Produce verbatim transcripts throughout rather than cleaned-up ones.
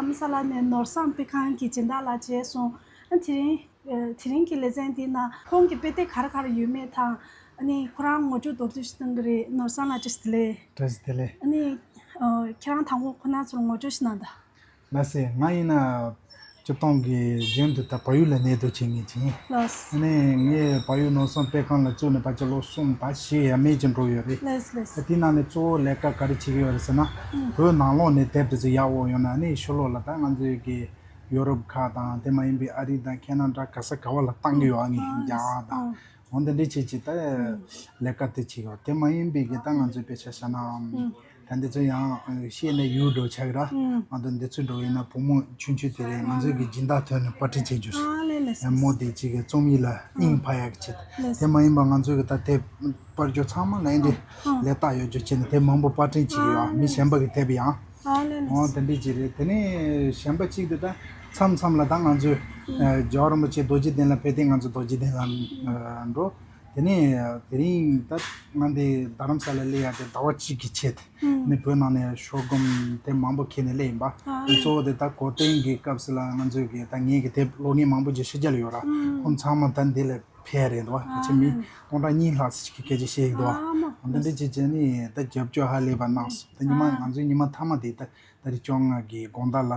རྡ་རམ་ས་ལ་ནས་ནོར་བཟང་དཔེ་ཁང་གི་སྦྱིན་བདག་ལགས་མཇལ་སོང་། ཨ་དེ་རིང་ཨ་དེ་རིང་གི་ལེ་ཚན་འདི་ནང་ཁོང་གི་དཔེ་དེབ་ག་རེ་ག་རེ་ཡོད་མེད་དང་། ཨ་ནི་ཁོ་རང་ངོ་སྤྲོད་མདོར་བསྡུས་ཤིག་གནང་གི་རེད། ནོར་བཟང་ལགས་བཀྲ་ཤིས་བདེ་ལེགས། བཀྲ་ཤིས་བདེ་ལེགས། ཨ་ནི་ཨ་ཁྱེད་རང་དང་པོ་ཁོ་ན་ཚོར་ངོ་སྤྲོད་ཤིག་གནང་དང་། ལགས་སེ། ང་ཡིན་ན་སྤྱིར་བཏང་གི་རྒྱུན་དུ་ད་བལ་ཡུལ་ལ་གནས་སྡོད་བྱེད་མཁན་ཅིག་ཡིན། ལགས། ཨ་ནི་ངས་བལ་ཡུལ་ནོར་བཟང་དཔེ་ཁང་ལ་བཙུགས་ནས་ཕལ་ཆེར་ལོ་གསུམ་ད་བཞི་ཡས་མས་ཅིག་འགྲོ་ཡོད་རེད། ལགས་ལགས། ཨ་དེ་ནང་ནས་གཙོ་བོ་ལས་ཀ་ག་རེ་བྱེད་ཀྱི་ཡོད་རེད་ཟེར་ན། ཨུམ། བོད་ནང་ལོགས་ནས་དེབ་དེ་ཚོ་ཡག་པོ་ཡོང་ན་ཨ་ནི་ཕྱི་ལོགས་ལ་ད་ང་ཚོའི་གི་ཡོ་རོབ་ཁག་དང་དེ་མ་ཡིན་པའི་ཨ་རི་དང་ཁེ་ན་ཌ་ག་ས་ག་བ་ལ་བཏང་གི་ཡོད། ཨ་ནི་ཨ་རྒྱ་གར་དང་། ཨ་འོ་འདི་འདྲའི་བྱས་ཀྱི་ད་ལས་ཀ་དེ་བྱེད་ཡོད། དེ་མ་ཡིན་པའི་གི་ད་ང་ཚོའི་དཔེ་ཆ་བཞག་ན། ཨུམ། ད་འདི་ཚོ་ཡང་ཨ་ཤེས་ནས་ཡུལ་འགྲོ་ཆགས་ར། ཨུམ། ང་ཚོ་འདི་ཚོ་འགྲོ་ཡིན་ན་བུ་མོ་ཆུང་ཆུང་དེ་རེད། ང་ཚོའི་གི་སྦྱིན་བདག་ཐོན་ནས་པར་སྐྲུན་བྱེད་རྒྱུ་ཞིག་ཨ་ལེ་ལེ། ཡང་མོ་དེ་གཅིག་གི་རྩོམ་ཡིག་ལ་སྙིང་ཕར་ཡག་གི་ཆེད། ལེ། དེ་མ་ཡིན་པ་ང་ཚོའི་གི་ད་དེབ་པར་རྒྱུ་ཚང་མ་ལ་ཨེ་འདྲི་ཨུམ། ལས་རྟགས་ཡོད་རྒྱུ་བྱས་ནས་དེབ་མང་པོ་པར་སྐྲུན་བྱེད་ཀྱི་ཡོད། ཨ་མི་གཞན་པ་གི་དེབ་ཡང་། ཨ་ལེ་ལེ། འོ་དེ་འདྲི་ཅི་རེད། དེ་ནས་གཞན་པ་གཅིག་དེ་ད་མཚམས་མཚམས་ལ་ད་ང་ཚོས་ཨུམ། ཨ་རྒྱལ་བ་རིན་པོ་ཆེ་རྡོ་རྗེ་གདན་ལ་ཕེབས་ཏེ་ང་ཚོ་རྡོ་རྗེ་གདན་ལ་ཨ་འགྲོ། དེ་ནས་དེ་རིང་ད་ང་འདི་རྡ་རམ་ས་ལ་སླེབས་ཡག་དེ་ཟླ་བ་གཅིག་གི་ཆེད་དུ་ནི་བོད་ནང་ནས་ཤོག་སྒམ་དེ་མང་པོ་འཁྱེར་ནས་སླེབས་ཡིན་པ། ཨ་གཙོ་བོ་དེ་ད་གོ་སྟོན་གྱི་སྐབས་སུ་ལ་ང་ཚོས་གི་ད་ངའི་གི་དེབ་གློག་བརྙན་མང་པོ་ཅིག་ཕྱི་རྒྱལ་ཡོད་ར། ཁོང་ཚང་མ་ད་འདི་ལ་ཕེབས་རེད་འདུག་བ། ཕལ་ཆེར་མི་སྟོང་ཕྲག་གཉིས་ལྷག་ཙམ་ཅིག་གི་སྐད་ཆ་བཤད་ཡོད་འདུག་བ། འདི་འདྲ་ཅིག་བྱས་ནས་ད་རྒྱབ་སྐྱོར་ཧ་ལས་པ་གནང་སོང་། ད་ཉི་མ་ང་ཚོའི་ཉི་མ་མཐའ་མ་དེ་ད་ད་རེས་བཅོ་ལྔ་གི་དགོང་དག་ལ།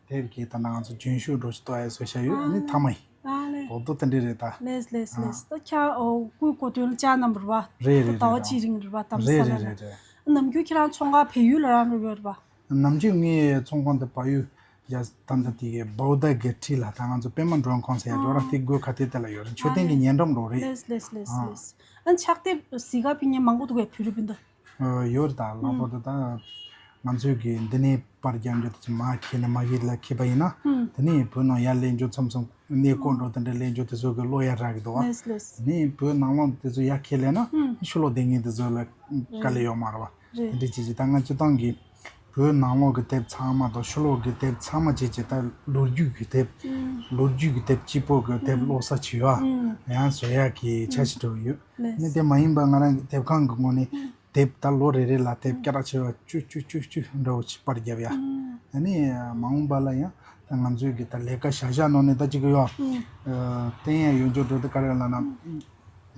དེབ་ཀྱི་ད་ནང་ང་ཚོ་རྒྱུན་ཞུགས་འགྲོ་ཞིག་གཏོང་ཡ་བཟོ་བྱ་ཡོད། ཨ་ནི་མཐའ་མ་ཡིན། ཨ་ལེ། གོ་རྟོགས་དེ་འདྲ་རེད་ད། ལེས་ལེས་ལེས། ད་ཁྱ་ཨོ་སྐུའི་གོ་སྟོན་ལ་བཅར་གནང་བ་རེད་བ། རེད་རེད། ད་ཟླ་བ་གཅིག་རིང་རེད་བ། དམ་རེད་ས་ལ་རེད་རེད། རེད། ནམ་རྒྱུན་ཁྱེད་རང་ཚོང་ཁང་བལ་ཡུལ་ལ་རང་རུ་ཡོད་རེད་བ། ནམ་རྒྱུན་ངའི་ཚོང་ཁང་དེ་བལ་ཡུལ་རྒྱ་ད་ལྟ་དེ་གའི་བོ་ད་གི་ཁྲི་ལ་ད་ང་ཚོ་པད་མ་མགྲོན་ཁང་ཟེར་ཡ་འགྲོ་ར། དེ་སྒོ་ཁ་ཐེ་དེ་ལ་ཡོད་རེད། མཆོད་རྟེན་གྱི་ཉེ་འགྲམ་རོ་རེད། ལེས་ལེས་ལེས་ལེས། ཨ་ཆག་དེབ་གཟིགས་ག་ཕི་ཉེ་མང་པོ་འདུག་གས་བོད་རིགས་སྤུན་ཟླ། ཡོད་རེད་ད། ལྷག་པར་དུ་ད་ང་ཚོའི་གི་འདི་ནས་པར་རྒྱག་རྒྱུ་དེ་ཚོ་མ་ཁྱེར་ནས་མ་གཞི་ལ་ཁྱེར་པ་ཡིན་ན། དེ་ནས་བོད་ནང་ཡར་ལེན་རྒྱུ་མཚམས་མཚམས་གནས་སྐོར་འགྲོ་དེ་འདྲ་ལེན་རྒྱུ་དེ་ཚོ་གི་བློ་ཡར་རག་གི་འདུག་བ། ལེས་ལེས། དེ་ནས་བོད་ནང་ལོགས་དེ་ཚོ་ཡར་ཁྱེར་ལེན་ན་ཕྱི་ལོགས་བསྡད་མཁན་དེ་ཚོ་ལ་དཀའ་ལས་ཡོད་མ་རེད་བ། དེ་འདྲ་བྱས་ཀྱི་ད་ང་སྤྱི་བཏང་གི་བོད་ནང་ལོགས་ཀྱི་དེབ་ཚང་མ་དང་ཕྱི་ལོགས་ཀྱི་དེབ་ཚང་མ་བྱས་ཀྱི་ད་ལོ་རྒྱུས་ཀྱི་དེབ། ལོ་རྒྱུས་ཀྱི་དེབ་སྐྱིད་པོ་གི་དེབ་ཀློག་ས་བྱས་བ་ཡང་བཟོ་ཡག་གི་འཆར་གཞི་འདྲ་བོ་ཡོད། ནི་དེ་མ་ཡིན་པ་ང་རང་གི་དེབ་ཁང་གི་ངོས་ནས། དེབ་ད་ལོ་རེ་རེ་ལ་དེབ་སྐད་གྲགས་ཆེ་བ་བཅུ་བཅུ་བཅུ་བཅུ་འདྲ་བོ་ཅིག་པར་བརྒྱབ་ཡ། ཨ་ནི་མ་འོངས་པ་ལ་ཡང་ད་ང་ཚོའི་གི་ད་ལས་ཀ་བྱ་བཞག་ནང་ནས་ད་ཅིག་གི་ཡོད། བསྟན་ཡ་ཡོད་འཇོག་འགྲོ་དེ་ག་རེ་ལབ་ན།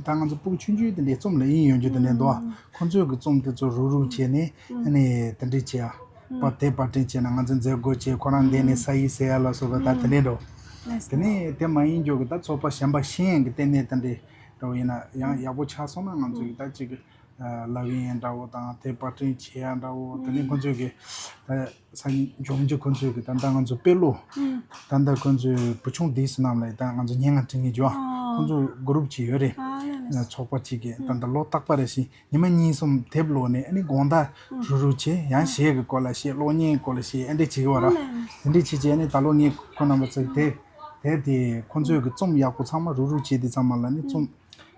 ད་ང་ཚོ་ཕྲུ་གུ་ཆུང་ཆུང་དེ་འདྲའི་རྩོམ་ལ་དབྱིངས་ཡོད་འཇོག་དེ་འདྲ་འདུག་ཁོང་ཚོའི་གི་རྩོམ་དེ་ཚོ་རུག་རུག་བྱས་ནས་ཨ་ནི་དེ་འདྲས་བྱས་ཡ། པར་དེབ་པར་སྐྲུན་བྱས་ན་ང་ཚོ་མཛད་སྒོ་བྱས་ཁོ་རང་འདས་ནས་ས་ཡིག་ཟེར་ཡ་ལ་སོགས་པ་ད་དེ་འདྲས་འགྲོ། དེ་ནས་དེ་མ་ཡིན་འཇོག་གི་ད་ཚོགས་པ་གཞན་པ་གཞན་གི་སྟེང་ནས་དེ་འདྲས་འགྲོ་ཡིན་ན་ཡང་ཡག་པོ་ཆགས་སོང་ན་ང་ཚོ་གི་ད་ཅིག་གི་ལབ་ཡིན་འདྲ་བོ་དང་དེ་པར་སྐྲུན་བྱེད་ཡ་འདྲ་བོ། དེ་ནས་ཁོང་ཚོས་གི་ད་ས་གནས་ལྗོངས་རྒྱུ་ཁོང་ཚོས་གི་ད་ལྟ་ང་ཚོ་དཔེ་ཀློག་ད་ལྟ་ཁོང་ཚོའི་བུ་ཆུང་དེ་སི་རྣམས་ལ་ད་ང་ཚོ་སྙན་ངག་འབྲི་མཁན་བྱོས། ཁོང་ཚོ་གུ་རུབ་ཅིག་ཡོད་རེད། ཚོགས་པ་གཅིག་གི་ད་ལྟ་ལོ་རྟག་པ་རེ་བཞིན་ཉི་མ་གཉིས་གསུམ་དེབ་ཀློག་ནས་ཨ་ནི་དགོང་དག་རུག་རུག་བྱས་ཡང་གཞས་ཀྱི་སྐོར་ལ་བཤད། གློག་བརྙན་སྐོར་ལ་བཤད། ཨ་འདྲས་བྱེད་ཀྱི་ཡོད་ར། དེ་འདྲས་བྱེད་བྱས་ཨ་ནི་ད་ལོ་ངས་ཁོང་རྣམ་པ་ཚོ་དེ་དེབ་དེ་ཁོང་ཚོའི་གི་རྩོམ་ཡག་པོ་ཚང་མ་རུག་རུག་བྱས་དེ་ཚང་མ་ལ་ནི་རྩོམ།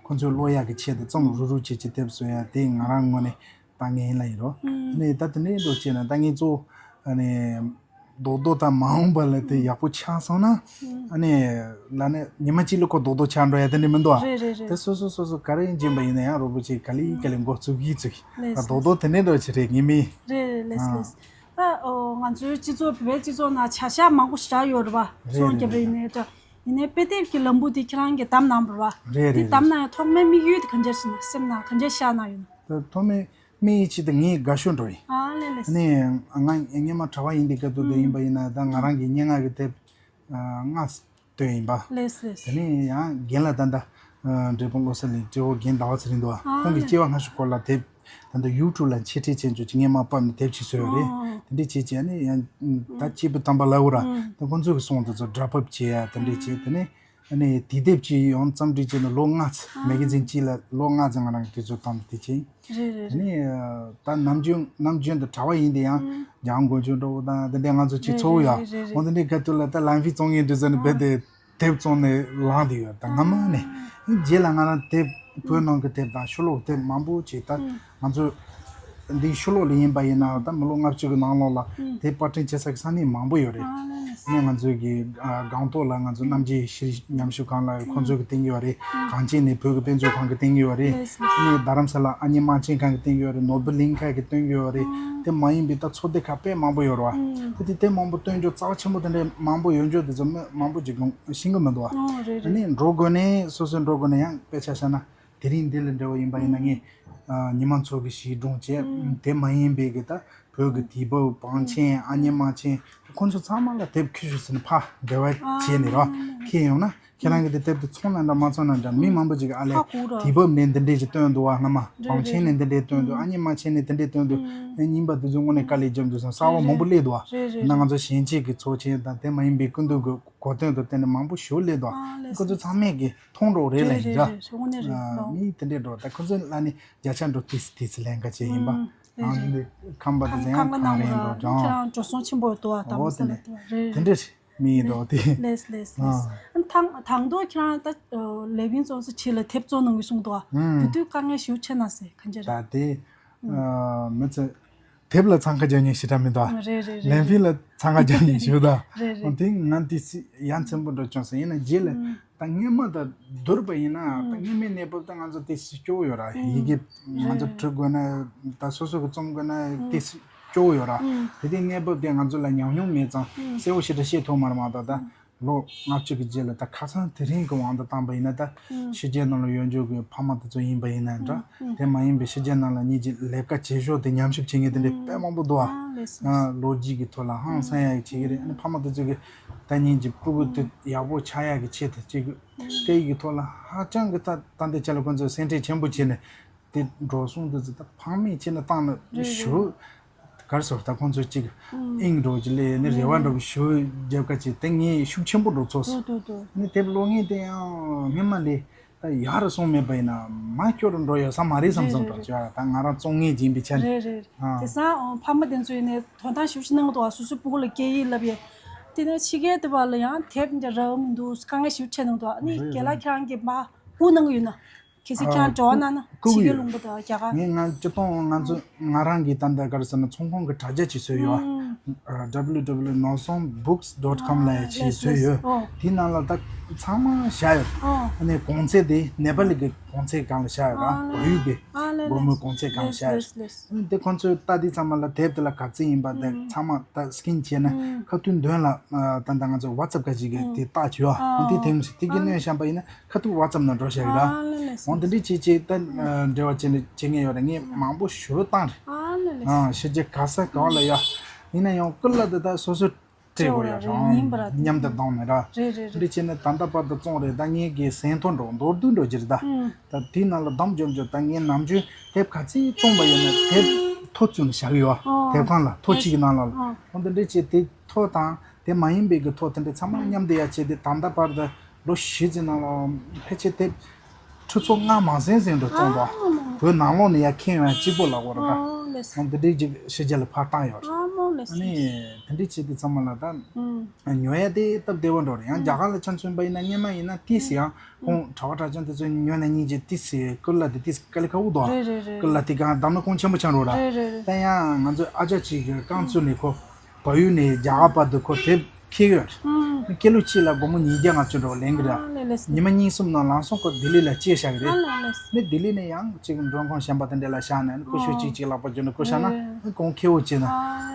ཁོང་ཚོའི་ཀློག་ཡག་གི་ཆེད་དུ་རྩོམ་རུག་རུག་བྱེད་ཀྱི་དེབ་བཟོ་ཡ་དེ་ང་རང་ངོས་ནས་ལྟ་ངན་ལ་ཡིན་རོ། ཨ་ནི་ད་དེ་འདྲའི་འགྲོ་བྱས་ན་ད་ངས་གཙོ་བོ་ཨ་ནི་རྡོག་རྡོག་ད་མ་འོངས་པ་ལ་དེ་ཡག་པོ་ཆགས་སོང་ན་ཨ་ནི་ལ་ནི་ཉི་མ་གཅིག་ལ་ཁོ་རྡོག་རྡོག་ཆགས་འགྲོ་ཡ་དེ་འདྲ་མི་འདུག་ཨ། རེད་རེད་རེད། དེ་སོ་སོ་སོ་སོ་ག་རེ་ཡིན་ཅིན་པ་ཡིན་ན་ཡང་རོ་པོ་ཆེ་ག་ལེ་ག་ལེ་འགོ་བཙུགས་ཡིག་བཙུགས་ཡིན། རྡོག་རྡོག་དེ་འདྲའི་འགྲོ་ཆེ་རེད་ངས་མི། རེད་རེད་ལེས་ལེས། ད་ང་ཚོའི་སྤྱི་ཚོགས་བོད་པའི་སྤྱི་ཚོགས་ནང་བྱ་གཞག་མང་པོ་ཞིག་རག་ཡོད་རེད་བ། རེད་ཚོང་རྒྱབ་རེད་ཡིན་ནའི་འདྲ། ཡིན་ནའི་དཔེ་དེབ་ཀྱི་ལམ་བུ་དེ་ཁྱེད་རང་གིས་བདམས་གནང་བ་རེད་བ། རེད་རེད་རེད། དེ་བདམས་གནང་ཡ་ཐོག་མའི་དམིགས་ཡུལ་དེ་ག་འདྲ་ཞིག་ཡིན་ན་སེམས་ནང་ག་འདྲ་ཤར་གནང་ཡོད་ན། ད་ཐོག་མའི་དམིགས་ཡུལ་ཆེད་དུ་ངས་དགའ་ཤོས་འགྲོ་ཡིན། ཨ་ལེ་ལེ། ཨ་ནི་ང་སྔོན་མ་གྲྭ་པ་ཡིན་དུས་སྐབས་དུ་དེ་ཡིན་པ་ཡིན་ན་ད་ང་རང་གི་སྙན་ངག་གི་དེབ་ལྔ་བཏོན་ཡིན་པ། ལེས་ལེས། དེ་ནས་ཡང་རྒན་ལགས་ད་ལྟ་འབྲས་སྤུངས་བློ་གསལ་གླིང་སྤྲེའུ་རྒན་ཟླ་བ་ཚེ་རིང་འདུག་ཨ་ཁོང་གི་ལེ། སྐྱེ་བ་སྔ་ཕྱི་སྐོར་ལ་དེབ། ད་ལྟ་ཡུ་ཊུབ་ལ་འཆད་ཁྲིད་བྱེད་རྒྱུ་ཅིག་ངས་མར་ཕབ་ནས་དེབ་ཅིག་བཟོས་ཡོད་རེད། ཨོ། དེ་འདྲས་བྱས་བྱས་ནས་ཡང་ད་སྐྱེས་བུ་དམ་པ་ལབ་དགོས་ར། ཨང་། ད་ཁོང་ཚོ་གི་གསུང་དེ་ཚོ་སྒྲ་ཕབ་བྱས་ཡ་དེ་འདྲས་བྱས། དེ་ནས་ཨ་ནི་དེབ་དེབ་ཅིག་ཡང་རྩོམ་སྒྲིག་བྱས་ནས་ལོ་ལྔ་ཙམ་ཨང་། མེ་ག་ཛིན་གཅིག་ལ་ལོ་ལྔ་ཙམ་ང་རང་གིས་དུས་ཚོད་བཏང་དེ་བྱས། རེད་རེད་དེ་རེད། ནས་ད་ནམ་རྒྱུན་ནམ་རྒྱུན་དུ་གྲྭ་པ་ཡིན་དེ་ཡང་ཨང་། འཇང་དགོན་ཆོས་གྲོགས་དང་དེ་འདྲས་ང་ཚོ་ཅིག་རེད་ཚོགས་ཡོད། རེད་རེད་རེད། འོ་དེ་འདྲས་ག་དུས་ལ་ད་ལམ་ཕི་བཙོང་མཁན་དེ་ཚོ་ནི་རྦད་དེ། དེབ་བཙོང་ནས་ལངས་བསྡད་ཡོད། ད་སྔ་མ་ནས་རྗེས་ལ་ང་རང་དེབ་བོད་ནང་གི་དེབ་དང་ཕྱི་ལོགས་དེབ་མང་པོ་ཅིག་ད་ང་ཚོ་འདི་ཕྱི་ལོགས་ལ་ཡིན་པ་ཡིན་ན་ད་མི་ལོ་ལྔ་བཅུ་གི་ནང་ལོགས་ལ་དེབ་པར་སྐྲུན་བྱེད་ས་གི་ས་གནས་མང་པོ་ཡོད་རེད། ནས་ང་ཚོའི་གི་ཨ་སྒང་ཏོག་ལ་ང་ཚོ་རྣམ་རྒྱལ་ཤེས་རིག་ཉམས་ཞིབ་ཁང་ལ་ཁོང་ཚོས་གི་བསྟན་གྱི་ཡོད་རེད། གངས་ཅན་ནས་བོད་ཀྱི་དཔེ་མཛོད་ཁང་གི་བསྟན་གྱི་ཡོད་རེད། ལགས་སོ། ནས་རྡ་རམ་ས་ལ་ཨ་མྱེས་རྨ་ཆེན་ཁང་གི་བསྟན་གྱི་ཡོད་རེད། ནོར་བུ་གླིང་ཁ་གི་བསྟན་གྱི་ཡོད་རེད། དེ་མ་ཡིན་པའི་ད་ཚོགས་སྡེ་ཁག་དཔེ་མང་པོ་ཡོད་རེད་བ། དེ་དེ་དེ་མང་པོ་བསྟན་རྒྱུ་རྩ་བ་ཆེན་པོ་དེ་འདྲའི་མང་པོ་ཡོད་རྒྱུ་དེ་ཚོ་མི་མང་པོ་ཅིག་གི་ཤེས་གི་མི་འདུག་བ། ཨོ་རེད་རེད། ནས་འགྲོ་དགོས་ནས་སོ་སོ་འགྲོ་དགོས་ན་ཡང་དཔེ་ཆ་བཞག་ན། དེ་རིང་འདི་ལ་འབྲེལ་བ་ཡིན་པ་ཡིན་ན་ངས་ཨ་ཉི་མ་མཚོ་གི་གཞས་སྒྲུང་བྱས། དེ་མ་ཡིན་པའི་གི་ད་བོད་ཀྱི་དུས་བབ་བང་ཆེན་ཨ་མྱེས་རྨ་ཆེན་ཁོང་ཚོ་ཚང་མ་ལ་དེབ་ཁྱེར་ཤོག་ཟེར་ནས་ཕར་འབྲེལ་བ་བྱས་ནས་ར་ཁྱེར་ཡོང་ན། ཁྱེད་རང་གི་དེ་དེབ་དེ་ཚོང་ན་འདྲ་མ་ཚོང་ན་འདྲ་མི་མང་པོ་ཅིག་གི་ཨ་ལས་ཧ་གོ་ར། དུས་བབ་ནས་འདི་འདྲས་ཅིག་བཏོན་འདུག་བ། སྔ་མ་རེད་བང་ཆེན་རེད་ནས་འདི་འདྲས་བཏོན་འདུག་ཨ་མྱེས་རྨ་ཆེན་ནས་འདི་འདྲས་བཏོན་འདུག་ཨ་རྙིང་པ་དེ་ཚོ་དངོས་གནས་དཀའ་ལས་བརྒྱབ་འདུག་བསམ་གསར་པ་མང་པོ་སླེབས་འདུག་བ། རེད་རེད། ད་ང་ཚོ་གཞོན་སྐྱེས་ཀྱི་ཚོགས་ཆེན་དང་དེ་མ་ཡིན་པའི་སྐུ་མདུན་གྱི་གོ་སྟོན་དང་དེ་ནས་མང་པོ་ཞིག་སླེབས་འདུག་ཨ་ལས་ཁོ་ཚོ་ཚང་མས་ཀྱི་མཐོང་རོགས་རེད་ལ་ཡིན་འདྲ། རེད་རེད། དངོས་གནས་རེད་ལོ། མི་དེ་འདྲས་འགྲོ་ད་ཁོ་ཚོ་ལ་ནི་བརྒྱ་ཆ་འགྲོ་ཏིས་ཏིས་ལེན་ག་བྱེད་ཡིན་པ། ཨང་འདི་ཁམས་པ་དེ་ཚོ་ཡང་གང་རེད་འགྲོ་ཀྱང་། ཁྱེད་རང་འགྲོ་སོང་ཆེན་པོ་འདུག་ཨ། ད་འོ་དེ་མི་ས་ལ་ནི་དེ་རེད་དེ་འདྲས་མི་ཡིན་འགྲོ་དེ། ལེས་ལེས་ལེས། ཨ་ཐང་དང་ཐོག་ཁྱེད་རང་ད་ལེ་བིན་ཙོང་སི་ཆེ་ལ་དེབ་བཙོང་གནང་གི་གསུངས་འདུག་ཨ། དེ་དུས་དཀའ་ངལ་ཞེ་པོ་ཆེ་ན་ཟེར་ག་འདྲས་རེད། ད་དེ་མི་ཚེ། དེབ་ལ་འཚང་ཁ་རྒྱག་མཁན་ཞེ་དྲག་མི་འདུག་རེད་རེད་རེད། ལན་ཕིན་ལ་འཚང་ཁ་རྒྱག་མཁན་ཞེ་པོ་འདུག་རེད་རེད། དེ་ང་དེ་སི་ཡ་མཚན་པོ་འགྲོ་བྱུང་སོང་། ཡིན་ན་རྗེས་ལ་ད་སྔོན་མ་དང་བསྡུར་བ་ཡིན་ན་ད་སྔོན་མའི་གནས་བབ་ད་ང་ཚོ་དེ་སི་སྐྱོ་བོ་ཡོད་ར། ཡི་གེ་ང་ཚོ་འབྲི་དགོས་ན་ད་སོ་སོ་གི་རྩོམ་དགོས་ན་དེ་སི་སྐྱོ་བོ་ཡོད་ར། དེ་དེ་གནས་བབ་དེ་ང་ཚོ་ལ་ཉམས་མྱོང་མེད་ཙང་གསལ་བོ་ཞེ་དྲག་ཤེས་ཐུབ་མ་རེད་མ་གཏོགས་ད། ལོ་ལྔ་བཅུ་གི་རྗེས་ལ་ད་ཁ་སང་དེ་རིང་གི་དབང་དུ་བཏང་པ་ཡིན་ན་ད་ཕྱི་རྒྱལ་ནང་ལ་ཡོད་རྒྱུ་གི་ཕ་མ་དེ་ཚོ་ཡིན་པ་ཡིན་ན་འདྲ། དེ་མ་ཡིན་པའི་ཕྱི་རྒྱལ་ནང་ལ་ཉིད་ཀྱི་ལས་ཀ་བྱེད་ཕྱོགས་དེ་ཉམས་ཞིབ་བྱེད་མཁན་དེ་འདྲའི་དཔེ་མང་པོ་འདུག་ཨ། ལོ་རྒྱུས་ཀྱི་ཐོག་ལ་ཧང་སང་ཡ་བྱེད་ཀྱི་རེད། ཨ་ནི་ཕ་མ་དེ་ཚོ་གི་ད་ཉིད་ཀྱི་སྤུ་གུ་དེ་ཡག་པོ་ཆགས་ཡ་གི་ཆེད་དུ་ཅིག་དེ་ཡི་གི་ཐོག་ལ་ཧ་ཅང་གི་ད་ད་འདི་ཆ་ལ་ཁོང་ཚོས་སེམས་ཁྲལ་ཆེན་པོ་བྱས་ནས། དེ་འགྲོ་སོང་དེ་ཚོ་ད་ཕངས་མེད་བྱས་ན་བཏང་ན་ཞུ། ག་རེ་ཟེར་ད་ཁོང་ཚོ་གཅིག་དབྱིངས་འགྲོ་གི་ལས་ནི་རེ་བ་འགྲོ་གི་ཞུ་རྒྱབ་ཁ་ཅིག་དེ་ངས་ཤུགས་ཆེན་པོ་འགྲོ་ཚོགས་སོང་། ནི་དེབ་ཀློག་མཁན་དེ་ཡང་སྔོན་མ་ལས་ད་ཡག་རུ་སོང་མེད་པ་ཡིན་ན་མ་སྐྱོ་རུ་འགྲོ་ཡོད་ས་མ་རེད་བསམ་བསམ་འགྲོ་ཅོ་ད་ང་རང་བཙོང་ངེས་ཡིན་པའི་ཆ་ནས། རེད་རེད། དེ་སང་ཕ་མ་དེ་ཚོ་ཡིན་ནས་དོན་དག་ཞུ་ཞུ་གནང་གི་འདུག་སོ་སོའི་སྤུ་གུ་ལ་སྐད་ཡིག་བསླབ་ཡས་དེ་ནས་ཕྱི་རྒྱལ་དེ་བ་ལ་ཡང་དེབ་འདི་རག་མི་འདུག་དཀའ་ངལ་ཞུ་ཆེ་གནང་འདུག་ནི་རྒན་ལགས་ཁྱེད་རང་གི་མ་ཧུ་གནང་གི་ཡོད་ན། གལ་སྲིད་ཁྱེད་རང་འབྲེལ་བ་གནང་ན་ཕྱི་རྒྱལ་ལུང་པ་དང་རྒྱ་གར། ངས་ང་སྤྱི་བཏང་ང་ཚོ་ང་རང་གི་ད་ལྟ་ག་རེ་ཟེར་ན་ཚོང་ཁང་གི་དྲ་རྒྱ་ཅིག་བཟོས་ཡོད། ཨ། www ནོར་སྲུང་books dot com ལབ་ཡ་ཅིག་བཟོས་ཡོད། དེའི་ནང་ལ་ད་ཚང་མ་བཞག་ཡོད། ཨ་ནི་གོང་ཚད་དེ་ནེ་པ་ལི་གི་གོང་ཚད་སྒང་ལ་བཞག་ཡོད་ར། བལ་ཡུལ་གི་སྒོར་མོའི་གོང་ཚད་སྒང་ལ་བཞག་ཡོད། དེ་ཁོང་ཚོས་ལྟ་དུས་ཚང་མ་ལ་དེབ་དེ་ལ་ག་ཚད་ཡིན་པ་དེ་ཚང་མ་ད་སི་ཀིན་བྱས་ནས་ཁ་ཐུག་མདུན་ལ་ད་ལྟ་ང་ཚོ་ཝ་ཙབ་ག་ཅིག་གི་དེ་བཏགས་བྱས་ཡོད། དེ་དེ་མི་སྲིད་དེ་གི་སྣོན་བཤམས་པ་ཡིན་ན། ཁ་ཐུག་ཝ་ཙབ་ནང་འགྲོ་བཞག་ཡོད་ར། ཨ་ལེ་ལེ། འོང་དེ་འདྲའི་བྱེད་བྱེད་ད་འབྲེལ་བ་བྱེད་ནས་བྱེད་ངེས་ཡོད་ར། ངས་མང་པོ་ཞུ་བཏང་རེད། ཨ་ལེ་ལེ། ཨ་ཕྱི་རྒྱལ་ག་ས་ག་བ་ལ་ཡ། ཡིན་ན་ཡང་ཀུན་ལ་དེ་ད་སོ་སོ་སྤྲད་དགོས་ཡོད་ར། ཡིན་པ་ར། མཉམ་དུ་བསྡོམས་ནས་ར། རེད་རེད་རེད། འདི་བྱས་ནས་ད་ལྟ་བར་དུ་བཙོང་རེད། ད་ངས་གི་ཟིན་ཐོ་འགྲོ་མདོར་བསྡུས་འགྲོ་རྒྱུ་རེད་ད། ད་དེའི་ནང་ལ་བསྡོམས་འཇོམས་འཇོམས་ད་ངས་ནམ་རྒྱུན་དེབ་ག་ཚོད་བཙོང་པ་ཡོད་ན་དེབ་ཐོ་བཙུགས་ནས་བཞག་ཡོད། དེབ་ཁང་ལ་ཐོ་གཅིག་གི་ནང་ལ། འོང་དེ་འདྲ་བྱས་དེ་ཐོ་དང་དེ་མ་ཡིན་པའི་གི་ཐོ་དེ་འདྲ་ཚང་མ་མཉམ་དུ་ཡ་བྱས་ཏེ་ད་ལྟ་བར་དུ་ལོ་བཞི་ཙམ་ནང་ལ་ཕལ་ཆེར་དེབ་ཁྲི་ཚོ་ལྔ་མ་ཟིན་ཟིན་འགྲོ་བཙོང་འདུག་བོད་ནང་ལོགས་ནས་ཡ་ཁྱེར་ཡོང་ཡ་གཅིག་པོ་ལ་གོ་ར་ད། འོང་དེ་འདྲའི་ཅིག་ཕྱི་རྒྱལ་ལ་ཕར་བཏང་ཡོད་རེད། ཨ་ནི་དེ་འདྲའི་བྱས་ཏེ་ཚང་མ་ལ་ད་ཉོ་ཡ་དེ་སྟབས་བདེ་བོ་འགྲོ་རེད། ཡང་རྒྱ་གར་ལ་ཆ་མཚོན་པ་ཡིན་ན་སྔོན་མ་ཡིན་ན་ཏིས་ཡང་ཁོང་གྲྭ་པ་གྲྭ་རྐྱང་དེ་ཚོ་ཉོས་ན་གཉིས་ཀྱི་ཏིས་ཀུ་ལ་དེ་ཏིས་དཀའ་ལས་ཁག་པོ་འདུག་རེད་རེད་རེད། ཀུ་ལ་དེ་གང་བསྡམས་ན་ཁོང་ཆེན་པོ་ཆགས་འགྲོ་ར། རེད་རེད་རེད། ད་ཡང་ང་ཚོའི་ཨ་ཅག་ཅིག་གི་རྐང་བཙུགས་ནས་ཁོ་བལ་ཡུལ་ནས་རྒྱ་གར་བར་དུ་ཁོ་དེབ་འཁྱེར་ཡོད་རེད། ཀི་ལོ་གཅིག་ལ་སྒོར་མོ་ཉིས་བརྒྱ་ལྔ་བཅུ་འགྲོ་ལེན་གི་ར། ཨ་ལེ་ལེ། ཉི་མ་གཉིས་གསུམ་ནང་ལམ་སང་ཁོ་ལྡི་ལི་ལ་སྐྱེལ་བཞག་གི་རེད། ཨ་ལེ་ལེ། ནི་ལྡི་ལི་ནས་ཡང་ཅིག་མགྲོན་ཁང་གཞན་པ་དེ་འདྲ་ལ་བཞག་ནས་ནི་ཀུ་ཤུ་གཅིག་གཅིག་ལག་པ་བརྒྱུད་ནས་ཀུ་ཤ་ན་ནི་གོང་ཁེ་བོ་བྱས་ནས་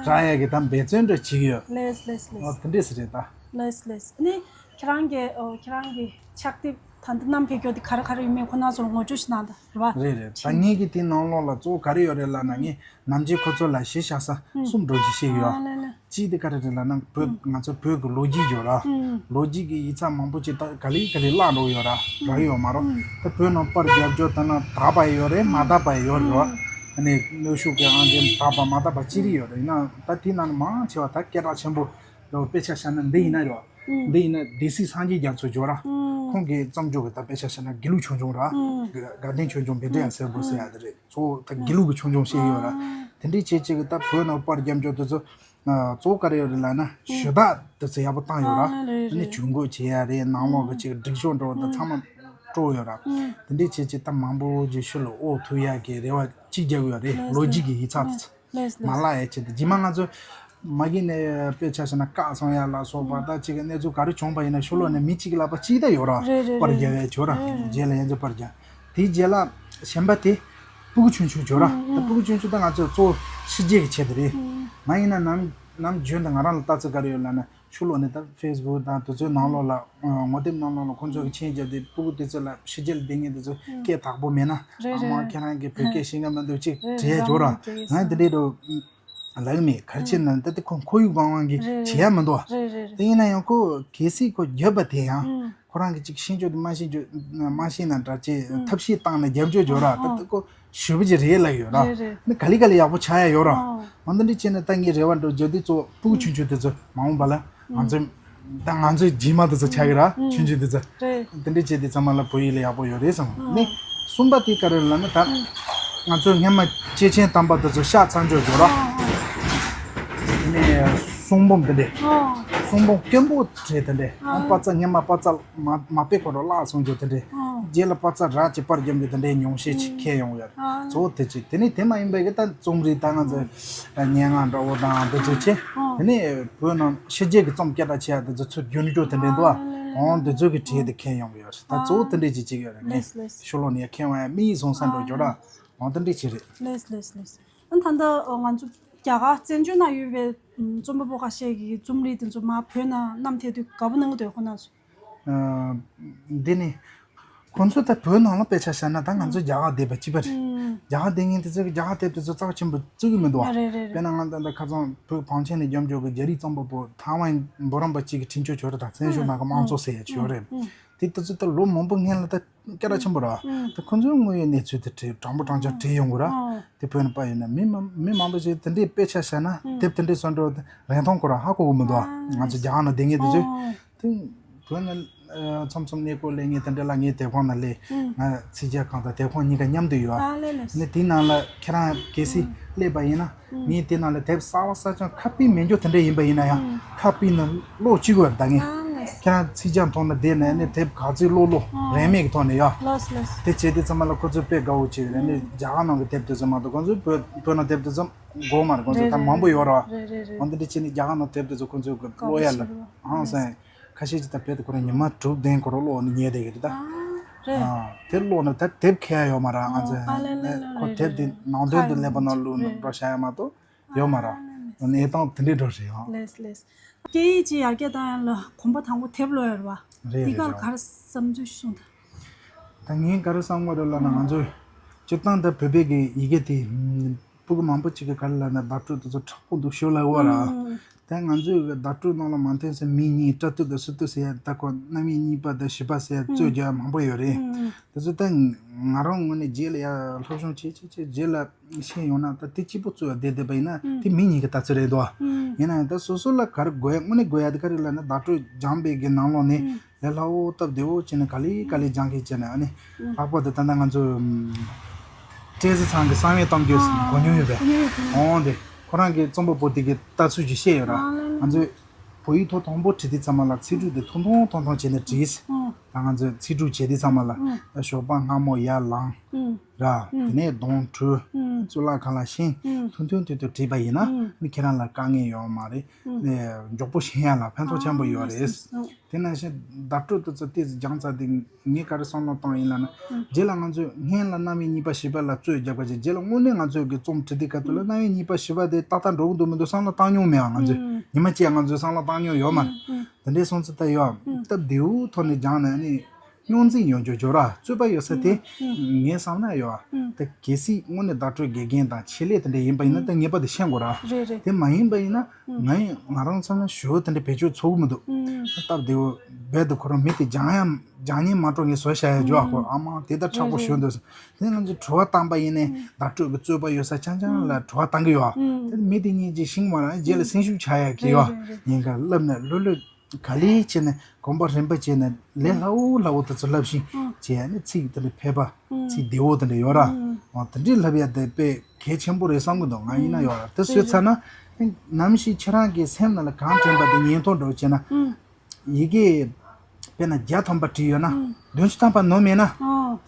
རག་ཡ་གི་ད་འབད་བརྩོན་འདྲ་བྱེད་ཀྱི་ཡོད། ལེ་ལེ་ལེ། ཨོ་དེ་འདྲས་སེ་རེད་ད། ལེས་ལེས། ནི་ཁྱེད་རང་གི་ཨོ་ཁྱེད་རང་གི་ཕྱག་དེབ་ད་ལྟ་བསྣམས་ཕེབས་རྒྱུ་དེ་ག་རེ་ག་རེ་ཡོད་མེད་ཁོ་ན་ཚོར་ངོ་སྤྲོད་ཞིག་གནང་དང་རེད་བ། རེད་རེད། ད་ངེད་ཀྱི་དེ་ནང་ལོགས་ལ་གཙོ་བོ་ག་རེ་ཡོད་རེད་ལབ་ན་ངས་ནམ་རྒྱུན་ཁོ་ཚོ་ལ་གཞི་བཞག་ས་གསུམ་འགྲོ་གཞི་ཤེས་ཡོད། ཨ་ལེ་ལེ། གཅིག་དེ་ག་རེ་རེད་ལབ་ན་བོད་ང་ཚོ་བོད་ཀྱི་ལོ་རྒྱུས་ཡོད་ར། ལོ་རྒྱུས་ཀྱི་ཡིག་ཚགས་མང་པོ་ཅིག་ད་ག་ལེ་ག་ལེ་བརླག་འགྲོ་ཡོད་ར། རག་ཡོད་མ་རོ། ད་བོད་ནང་པར་རྒྱབ་སྐྱོར་ད་ན་དག་པ་ཡོད་རེད་མ་དག་པ་ཡོད་རེད་ར། ཨ་ནི་གནོན་ཤུགས་ཀྱི་ཨང་ཅན་དག་པ་མ་དག་པ་ཅི་རིགས་ཡོད་རེད་ཡིན་ན་ད་དེ་ནང་ནས་མང་ཆེ་བ་ད་སྐད་གྲགས་ཆེན་པོ། ལོ་དཔེ་ཆ་བཞག་ན་འདི་ཡིན་ན་རེད་བ། འདི་ཡིན་ན་སྡེ་སྲིད་སངས་རྒྱས་རྒྱ་མཚོ་ཇོ་ར། ཁོང་གིས་བརྩམས་ཆོས་ཀྱི་ད་དཔེ་ཆ་བཞག་ན་དགེ་ལུགས་ཆོས་འབྱུང་ར། དགའ་ལྡན་ཆོས་འབྱུང་བཻ་ཌཱུརྻ་ཟེར་བོ་ཟེར་ཡ་དེ་རེད། གཙོ་བོ་ད་དགེ་ལུགས་ཀྱི་ཆོས་འབྱུང་བཤད་ཡོད་ར། དེ་འདྲའི་བྱས་བྱས་ཀྱི་ད་བོད་ནང་པར་རྒྱབ་སྐྱོར་དེ་ཚོ་གཙོ་བོ་ག་རེ་ཡོད་རེད་ལབ་ན་ཞུ་དག་དེ་ཚོ་ཡག་པོ་བཏང་ཡོད་ར། ཨ་ནི་ཇུས་འགོད་བྱེད་ཡ་རེད་ནང་ལོགས་ཀྱི་ཅིག་སྒྲིག་སྦྱོར་འགྲོ་བ་དེ་ཚང་མ་སྤྲོ་ཡོད་ར། དེ་འདྲའི་བྱས་བྱས་ད་མང་པོ་ཅིག་ཤུལ་ལ་དབོར་ཐུབ་ཡ་གི་རེ་བ་གཅིག་རྒྱག་གི་ཡོད་རེད་ལོ་རྒྱུས་ཀྱི་ཡིག་ཚགས་དེ་ཚོ། མ་བརླག་ཡ་ཆེད་དུ་རྗེས་མ་ང་ཚོ་ མ་གི་ནས་དཔེ་ཆ་བཞག་ན་བཀག་སོང་ཡ་ལ་སོགས་པ་ད་ཅིག་གི་གནས་ཚུལ་ག་རེ་བྱུང་པ་ཡིན་ན་ཕྱི་ལོགས་ནས་མི་གཅིག་གི་ལག་པ་གཅིག་ད་ཡོད་ར། རེད་རེད་པར་རེད། རྒྱག་ཡ་ཡོད་ར། རེད་རེད། རྗེས་ལ་ཡན་ཆད་པར་རྒྱག་དེའི་རྗེས་ལ་གཞན་པ་དེ་སྤུ་གུ་ཆུང་ཆུང་ཡོད་ར། ད་སྤུ་གུ་ཆུང་ཆུང་ད་ང་ཚོ་གཙོ་བོ་ཕྱི་རྒྱལ་གྱི་ཆེད་དུ་རེད། ང་ཡིན་ན་ནམ་ནམ་རྒྱུན་དུ་ང་རང་ལ་ལྟ་ཚུལ་ག་རེ་ཡོད་ལབ་ན། ཕྱི་ལོགས་ནས་ད་ཕེ་སི་བུག་དང་དེ་ཚོའི་ནང་ལོགས་ལ་ངོ་དེབ་ནང་ལོགས་ལ་ཁོང་ཚོ་གི་མཆན་རྒྱབ་དེ་སྤུ་གུ་དེ་ཚོ་ལ་ཕྱི་རྒྱལ་སྡོད་མཁན་དེ་ཚོ་སྐད་དག་པོ་མེད་ན། རེད་ཨ་མ་རེད། ཁྱེད་རང་གི་བོད་སྐད་ཤེས་ཀྱི་མི་འདུག་ཅིག་རེད་དྲི་ཡས་ཡོད་ར། རང་དྲི་ཡས་ང་དེ་འདྲའི་འགྲོ་ལབ་མེད་ག་རེ་བྱས་ན་ད་དེ་ཁོ་ཁོར་ཡུག་སྒང་གི་རེད་བྱེད་ཡ་མི་འདུག་རེད་རེད་རེད། དེ་ཡིན་ན་ཡང་ཁོ་གལ་སྲིད་ཁོ་བརྒྱབ་པ་དེ་ཡང་ཁོ་རང་གི་ཅིག་ཤེས་འཇོག་དེ་མ་ཤེས་འཇོག་མ་ཤེས་ན་འདྲ་ཅིག་ཐབས་ཤེས་བཏང་ནས་རྒྱབ་སྐྱོར་བྱོས་ར། ད་དེ་ཁོ་ཞེ་པོ་ཅིག་རེད་ལབ་ཡོད་ར། རེད་རེད། ནི་ག་ལེ་ག་ལེ་ཡག་པོ་ཆགས་ཡ་ཡོད་ར། ཨོ། འོ་འདི་འདྲ་བྱས་ནས་ད་ངའི་རེ་བ་འདྲ་བརྒྱབ་དུས་གཙོ་བོ་སྤུ་གུ་ཆུང་ཆུང་དེ་ཚོ་མ་འོངས་པ་ལ་ང་ཚོ་ད་ང་ཚོའི་རྗེས་མ་དེ་ཚོ་ཆགས་ཀྱི་ར། ཨུ། ཆུང་ཆུང་དེ་ཚོ་རེད། འདི་འདྲ་བྱས་དུས་ཚང་མ་ལ་བོད་ཡིག་ལ་ཡག་པོ་ཡོད་རེད་བསམ། ཨོ། ནི་གསུམ་པ་དེ་ག་རེ་ལབ་ན་ད་ང་ཚོ་སྔན་མ་སྐྱེས་ཆེན་དམ་པ་དེ་ཚོ་གཤེགས་ཚར་འཇོག་འཇོག་ར། ཨོ་ཨོ། དེ་ནས་གསུང་འབུམ་དེ་འདྲས། ཨོ། གསུང་འབུམ་དཀོན་པོ་རེད་དེ་འདྲས། ཨོ། དཔེ་ཆ་སྔན་མ་དཔེ་ཆ་མ་མ་དཔེ་ཁོ་རང་བརླག་སོང་རྒྱུ་དེ་འདྲས། ཨོ། རྗེས་ལ་དཔེ་ཆ་རག་ཅིག་པར་རྒྱབ་རྒྱུ་དེ་འདྲས་ཉུང་ཤས་ཅིག་ཁེལ་ཡོང་ཡོད། ཨོ། གཙོ་བོ་དེ་ཅིག་དེ་ནས་དེ་མ་ཡིན་པའི་གི་ད་རྩོམ་རིག་ད་ང་ཚོ་སྙན་ངག་འདྲ་བོ་དང་འདི་ཚོ་ཆེ། ཨོ། དེ་ནས་བོད་ནང་ཕྱི་རྒྱལ་གི་རྩོམ་སྐད་གྲགས་ཆེ་ཡ་དེ་ཚོ་ཚུར་བསྒྱུར་རྒྱུ་དེ་འདྲས་འདུག་ཨ། ཨོ་འདི་ཚོ་གི་གྲས་དེ་ཁེལ་ཡོང་གི་ཡོད་རེད། ད་གཙོ་བོ་དེ་འདྲས་ཅིག་ཅིག་ཡོད་རེད། ངས་ལེས་ལེས། ཕྱི་ལོགས་ནས་ཡ་ཁེལ་བ་ཡ་མིག་ཡིད་བཟུང་ས་འགྲོ་རྒྱུ་ར། ཨོ་དེ་འདྲས་ཅིག་རེད། ལེས་ལེས་ལེས། ཨ་ད་ལྟ་ང་ཚོ་རྒྱ་གར་བཙན་བྱོལ་ནང་ཡོད་པའི་རྩོམ་པ་པོ་ཁ་ཤས་ཀྱིས་རྩོམ་རིག་དེ་ཚོ་མར་བོད་ནང་བསྣམས་ཐེབས་དུས་དགའ་པོ་གནང་གི་འདུག་ཁོ་རང་ཚོ། འདི་ནི་ཁོང་ཚོ་ད་བོད་ནང་ལ་དཔེ་ཆ་བཞག་ན་ད་ང་ཚོ་རྒྱ་གར་བསྡད་པ་གཅིག་པ་རེད། རྒྱ་གར་བསྡད་མཁན་དེ་ཚོ་གི་རྒྱ་གར་དེབ་དེ་ཚོ་རྩ་ཆེན་པོ་བརྩི་གི་མི་འདུག་ཨ། རེད་རེད་རེད། དཔེར་ན་ང་ད་ལྟ་ཁ་སང་བོད་བང་ཆེན་ནས་རྒྱབ་འཇོག་གི་རྒྱ་རིགས་རྩོམ་པ་པོ་ཐའེ་ཝན་འབུམ་རམས་པ་གཅིག་གི་འཁྲིད་ཆོག་ཆོག་རེད། ད་བཙན་བྱོལ་ནང་གི་དམངས་གཙོ་ཟེར་ཡ་ཅིག་ཡོད་རེད། དེ་དེ་ཚོ་ད་ལོ་མང་པོ་སྔོན་ལ་ད། སྐད་གྲགས་ཆེན་པོ་ར། ཨང་། དེ་ཁོ་ཚོའི་དངོས་ཡོད་གནས་ཚུལ་དེ་བྲིས་དྲང་པོ་དྲང་བཞག་བྲིས་ཡོང་གི་ར། ཨང་། དེ་བོད་ནས་ཕར་ཡོང་ན་མི་མང་མི་མང་པོ་ཞིག་དེ་འདྲའི་དཔེ་ཆ་བཞག་ན་ཨང་། དེབ་དེ་འདྲའི་བཟོ་འདྲ་རིན་ཐང་ཁོ་རང་ཧ་གོ་གི་མི་འདུག་ཨ། ང་ཚོ་རྒྱ་གར་ནང་བསྡད་མཁན་དེ་ཚོས། ཨང་། དེ་བོད་ནས་མཚམས་མཚམས་གནས་སྐོར་སླེབས་མཁན་དེ་འདྲ་ལ་ངའི་དེབ་ཁང་ནང་སླེབས། ཨང་། ང་ཚིག་ཇ་ཁང་དང་དེབ་ཁང་གཉིས་ཀ་མཉམ་དུ་ཡོད་ཨ། ཨ་ལེ་ལེ། ནི་དེའི་ནང་ལ་ཁྱེད་རང་གལ་སྲིད་ཨང་། སླེབས་པ་ཡིན་ན། ངས་དེ་ནང་ལ་དེབ་གསར་པ་གསར་རྐྱང་ཁ་པར་མེད་འཇོག་དེ་འདྲ་ཡིན་པ་ཡིན་ན་ཡང་ཁ་པར་ནང་ཀློག་བཅུག་དགོས་ད་ངས། ཁྱེད་རང་ཚིག་ཇ་འཐུང་ན་བསྡད་ནས་ནི་དེབ་ག་ཚོད་ཀློག་ཀློག་རིན་མེད་ཀྱི་ཐོག་ནས་ཡ། དེ་བྱས་དུས་ཚང་མ་ལ་ཁོ་ཚོས་དཔེ་དགའ་བོ་བྱས་རེད། ནི་རྒྱ་གར་ནང་གི་དེབ་དེ་ཚོ་མ་གཏོགས་ཁོ་ཚོས་བོད་བོད་ནང་དེབ་དེ་ཚོ་དགོས་མ་རེད། ཁོ་ཚོས་ད་མང་པོ་ཡོད་རེད་བ། འོ་འདི་འདྲ་བྱས་ནས་རྒྱ་གར་ནང་དེབ་དེ་ཚོ་ཁོ་ཚོས་ཀློག་ཡ་ལ་ཧང་སང་། ཁ་ཤས་ཀྱིས་ད་བོད་དུ་ཁོ་རང་ཉི་མ་དྲུག་བདུན་ཁོ་རང་ཀློག་ནས་ཉལ་བསྡད་ཀྱི་རེད་ད། ཨ་དེ་ཀློག་ན་ད་དེབ་ཁེ་ཡ་ཡོད་མ་རེད། ང་ཚོས་ཨ་ལེ་ལེ་ལེ་ཁོ་ལེ་དེབ་དེ་ལེ་ནང་དོན་དུ་སླེབས་པ་ནང་བླུགས་ནས་འགྲོ་བྱ་ཡ་མ་གཏོགས་ཡོད་མ་རེད། ཨ་ལེ་ལེ། གནས་སྟངས་དེ་འདྲའི་འགྲོ་བཞིན་ཡོད། ལེས་ལེས། སྐད་ཡིག་ཅིག་ཡར་རྒྱས་བཏང་ཡ་ལ་གོམ་པ་དང་པོ་དེབ་ཀློག་ཡ་རེད་བ། རེད་དེ་ག་རེད་ལ་རེད། ག་རེ་བསམ་ཚུལ་གསུངས་དང་། ད་ངས་ག་རེ་བསམ་གི་རེད་ལབ་ན། ང་ཚོས་སྤྱིར་བཏང་ད་བོད་པའི་གི་ཡི་གེ་དེ་སྤུ་གུ་མང་པོ་ཅིག་གི་ག་རེ་ལབ་ན་བརྡ་སྤྲོད་དེ་ཚོ་དྲག་པོ་འདུག་ཤོད་ལ་བ་ར། ཨང་། ད་ང་ཚོའི་གི་བརྡ་སྤྲོད་ནང་ལ་མ་མཐུན་ཟེར་མི་གཉིས་སྐྲ་གཏུབ་དང་སུ་གཏུབ་ཟེར་ཡ་ད་ཁོ་རྣམ་དབྱེ་གཉིས་པ་དང་བཞི་པ་ཟེར་ཡ་རྩོད་རྒྱག་ཡ་མང་པོ་ཡོད་རེད། ཨང་། དེ་ཚོ་ད་ང་རང་ངོས་ནས་རྗེས་ལ་ཡ་སློབ་སྦྱོང་བྱེད་བྱེད་བྱེད་རྗེས་ལ་ཤེས་ཡོང་ན་ད་དེ་གཅིག་པོ་རྩོད་ཡ་བསྡད་བསྡད་པ་ཡིན་ན་ཨང་། དེ་མི་གཉིས་ཀྱི་ལྟ་ཚུལ་རེད་དོ། ཨང་། ཡིན་ན་ཡང་ད་སོ་སོ་ལ་ག་རེ་དགོས་ཡ་དངོས་གནས་དགོས་ཡ་དེ་ག་རེ་ལབ་ན་བརྡ་སྤྲོད་སྦྱངས་པའི་གི་ནང་ལོགས་ནས། ཨང་། ལས་སླ་བོ་སྟབས་བདེ་བོ་བྱས་ནས་ག་ལེ་ག་ལེ་སྦྱང་མཁན་བྱས་ནས་ཨ་ནི། ཨང་། ལྷག་པར་དུ་ད་ལྟ་ང་ཚོ་ཨམ། བཀྲས་ཟུར་ཚང་གི་གསང་བའི་གཏམ་རྒྱུད་ཨང་གོ་མྱོང་ཡོད་པས། གོ་མྱོང་ཡོད་གོ་མྱོང་། འོང་དེ་ཁོ་རང་གི་རྩོམ་པ་པོ་དེ་གི་ལྟ་ཚུལ་ཅིག་བཤད་ཡོད་ར། ཨང་། ང་ཚོས་བོད་ཡིག་ཐོག་དང་པོ་བྲིས་དུས་ཚང་མ་ལ་ཚིག་གྲུབ་དེ་ཐུང་ཐུང་ཐུང་ཐུང་བྱས་ནས་བྲིས། ཨང་། ད་ང་ཚོས་ཚིག་གྲུབ་བྱས་དུས་ཚང་མ་ལ་ཨང་། ཞོགས་པ་སྔ་མོ་ཡར་ལངས། ཨང་། ར། ཨང་། དེ་ནས་གདོང་བཀྲུས། ཨང་། གཙུག་ལག་ཁང་ལ་ཕྱིན། ཨང་། ཐུང་ཐུང་ཐུང་ཐུང་བྲིས་པ་ཡིན་ན་ཨང་། ནི་ཁྱེད་རང་ལ་དཀའ་ངལ་ཡོད་མ་རེད། ཨང་། ནས་མགྱོགས་པོ་ཤེས་ཡ་ལ་ཕན་ཐོགས་ཆེན་པོ་ཡོད་རེད། ཨང་། དེ་ནང་བཞིན་བརྡ་སྤྲོད་དེ་ཚོ་ཏོག་ཙམ་སྦྱངས་ཚར་དུས་ངས་ག་རེ་བསམ་བློ་བཏང་ཡིན་ལབ་ན། ཨང་། རྗེས་ལ་ང་ཚོས་སྔོན་ལ་རྣམ་དབྱེ་གཉིས་པ་བཞི་པ་ལ་རྩོད་རྒྱག་པ་བྱས། རྗེས་ལ་དངོས་གནས་ང་ཚོས་གི་རྩོམ་བྲིས་དུས་སྐབས་དུ་ལ་རྣམ་དབྱེ་གཉིས་པ་བཞི་པ་དེ་ཏག་ཏག་འགྲོ་གི་འདུག་མི་འདུག་བསམ་བློ་བཏང་མྱོང་མེད་ཨ། ང་ཚོས་ཨང་། ཉི་མ་གཅིག་ང་ཚོས་བསམ་བློ་བཏང་མྱོང་ཡོད་མ་རེད། ཨང་། དེ་འདྲའི་སོང་ཙང་ད་ཡོད་ཨ། ཨང་། སྟབས་བདེ་བོ་ཐོག་ནས་སྦྱངས་ནས་ནི། རྙོག་འཛིང་ཡོང་རྒྱུ་ཡོད་ར། རྩོད་པ་ཡོད་ས་དེ། ཨང་། ངས་བསམ་ན་ཡོད་ཨ། ཨང་། ད་གལ་སྲིད་དངོས་གནས་བརྡ་སྤྲོད་དགེ་རྒན་དང་ཆེད་ལས་དེ་འདྲ་ཡིན་པ་ཡིན་ན། ཨང་། ད་ངེས་པར་དུ་ཤེས་དགོས་ར། རེད་རེད། དེ་མ་ཡིན་པ་ཡིན་ན། ཨང་། ང་ཡིན་ང་རང་ཚོ་ན་ཞུ་བ་དེ་འདྲ་བེད་སྤྱོད་ཚུགས་ཀྱི་མི་འདུག་ཨང་། སྟབས་བདེ་བོ་རྦད་དེ་ཁོ་རང་མི་དེ་སྦྱང་ཡ་སྦྱང་ཉན་མ་འགྲོ་ངས་བཟོ་བྱ་ཡ་འཇོག་ཨ། ཁོ་ཨ་མ་དེ་ལྟར་དྲག་པོ་ཞུ་འདུག་ཟེར། དེ་ང་ཚོས་དྲི་བ་བཏང་པ་ཡིན་ནའི་བརྡ་སྤྲོད་ཀྱི་རྩོད་པ་ཡོད་ས་རྐྱང་རྐྱང་ལ་དྲི་བ་བཏང་གི་ཡོད་ཨ། དེ་མི་དེ་གཉིས་ཀྱིས་ཤེས་མ་རེད། རྗེས་ལ་སེམས་ཤུགས་ཆག་ཡ་གི་ཡོད་ཨ། ཉེན་ཁ་བསླབ་ནས་ལྷོད་ལྷོད། ག་ལེ་བྱས་ནས་གོམ་པ་རིམ་པ་བྱས་ནས་ལས་སླ་བོ་སླ་བོ་དེ་ཚོ་བསླབ་བཞིན་བྱས་ནས་ཚིག་དེ་འདྲ་ཕལ་པ། ཚིག་བདེ་བོ་དེ་འདྲ་ཡོད་ར། འོ་དེ་འདྲའི་བསླབ་ཡ་དེ་དཔེ་གལ་ཆེན་པོ་རེད་བསམ་གི་འདུག་ང་ཡིན་ན་ཡོད་ར། དེ་བཟོས་ཚར་ན་ནམ་ཞིག་ཁྱེད་རང་གི་སེམས་ནང་ལ་གང་དྲན་པ་དེ་ཉན་ཐོས་འགྲོ་བྱས་ན། ཡི་གེ་དཔེར་ན་བརྒྱ་ཐམ་པ་བྲིས་ཡོད་ན་བདུན་ཅུ་ཐམ་པ་ནོར་མེད་ན།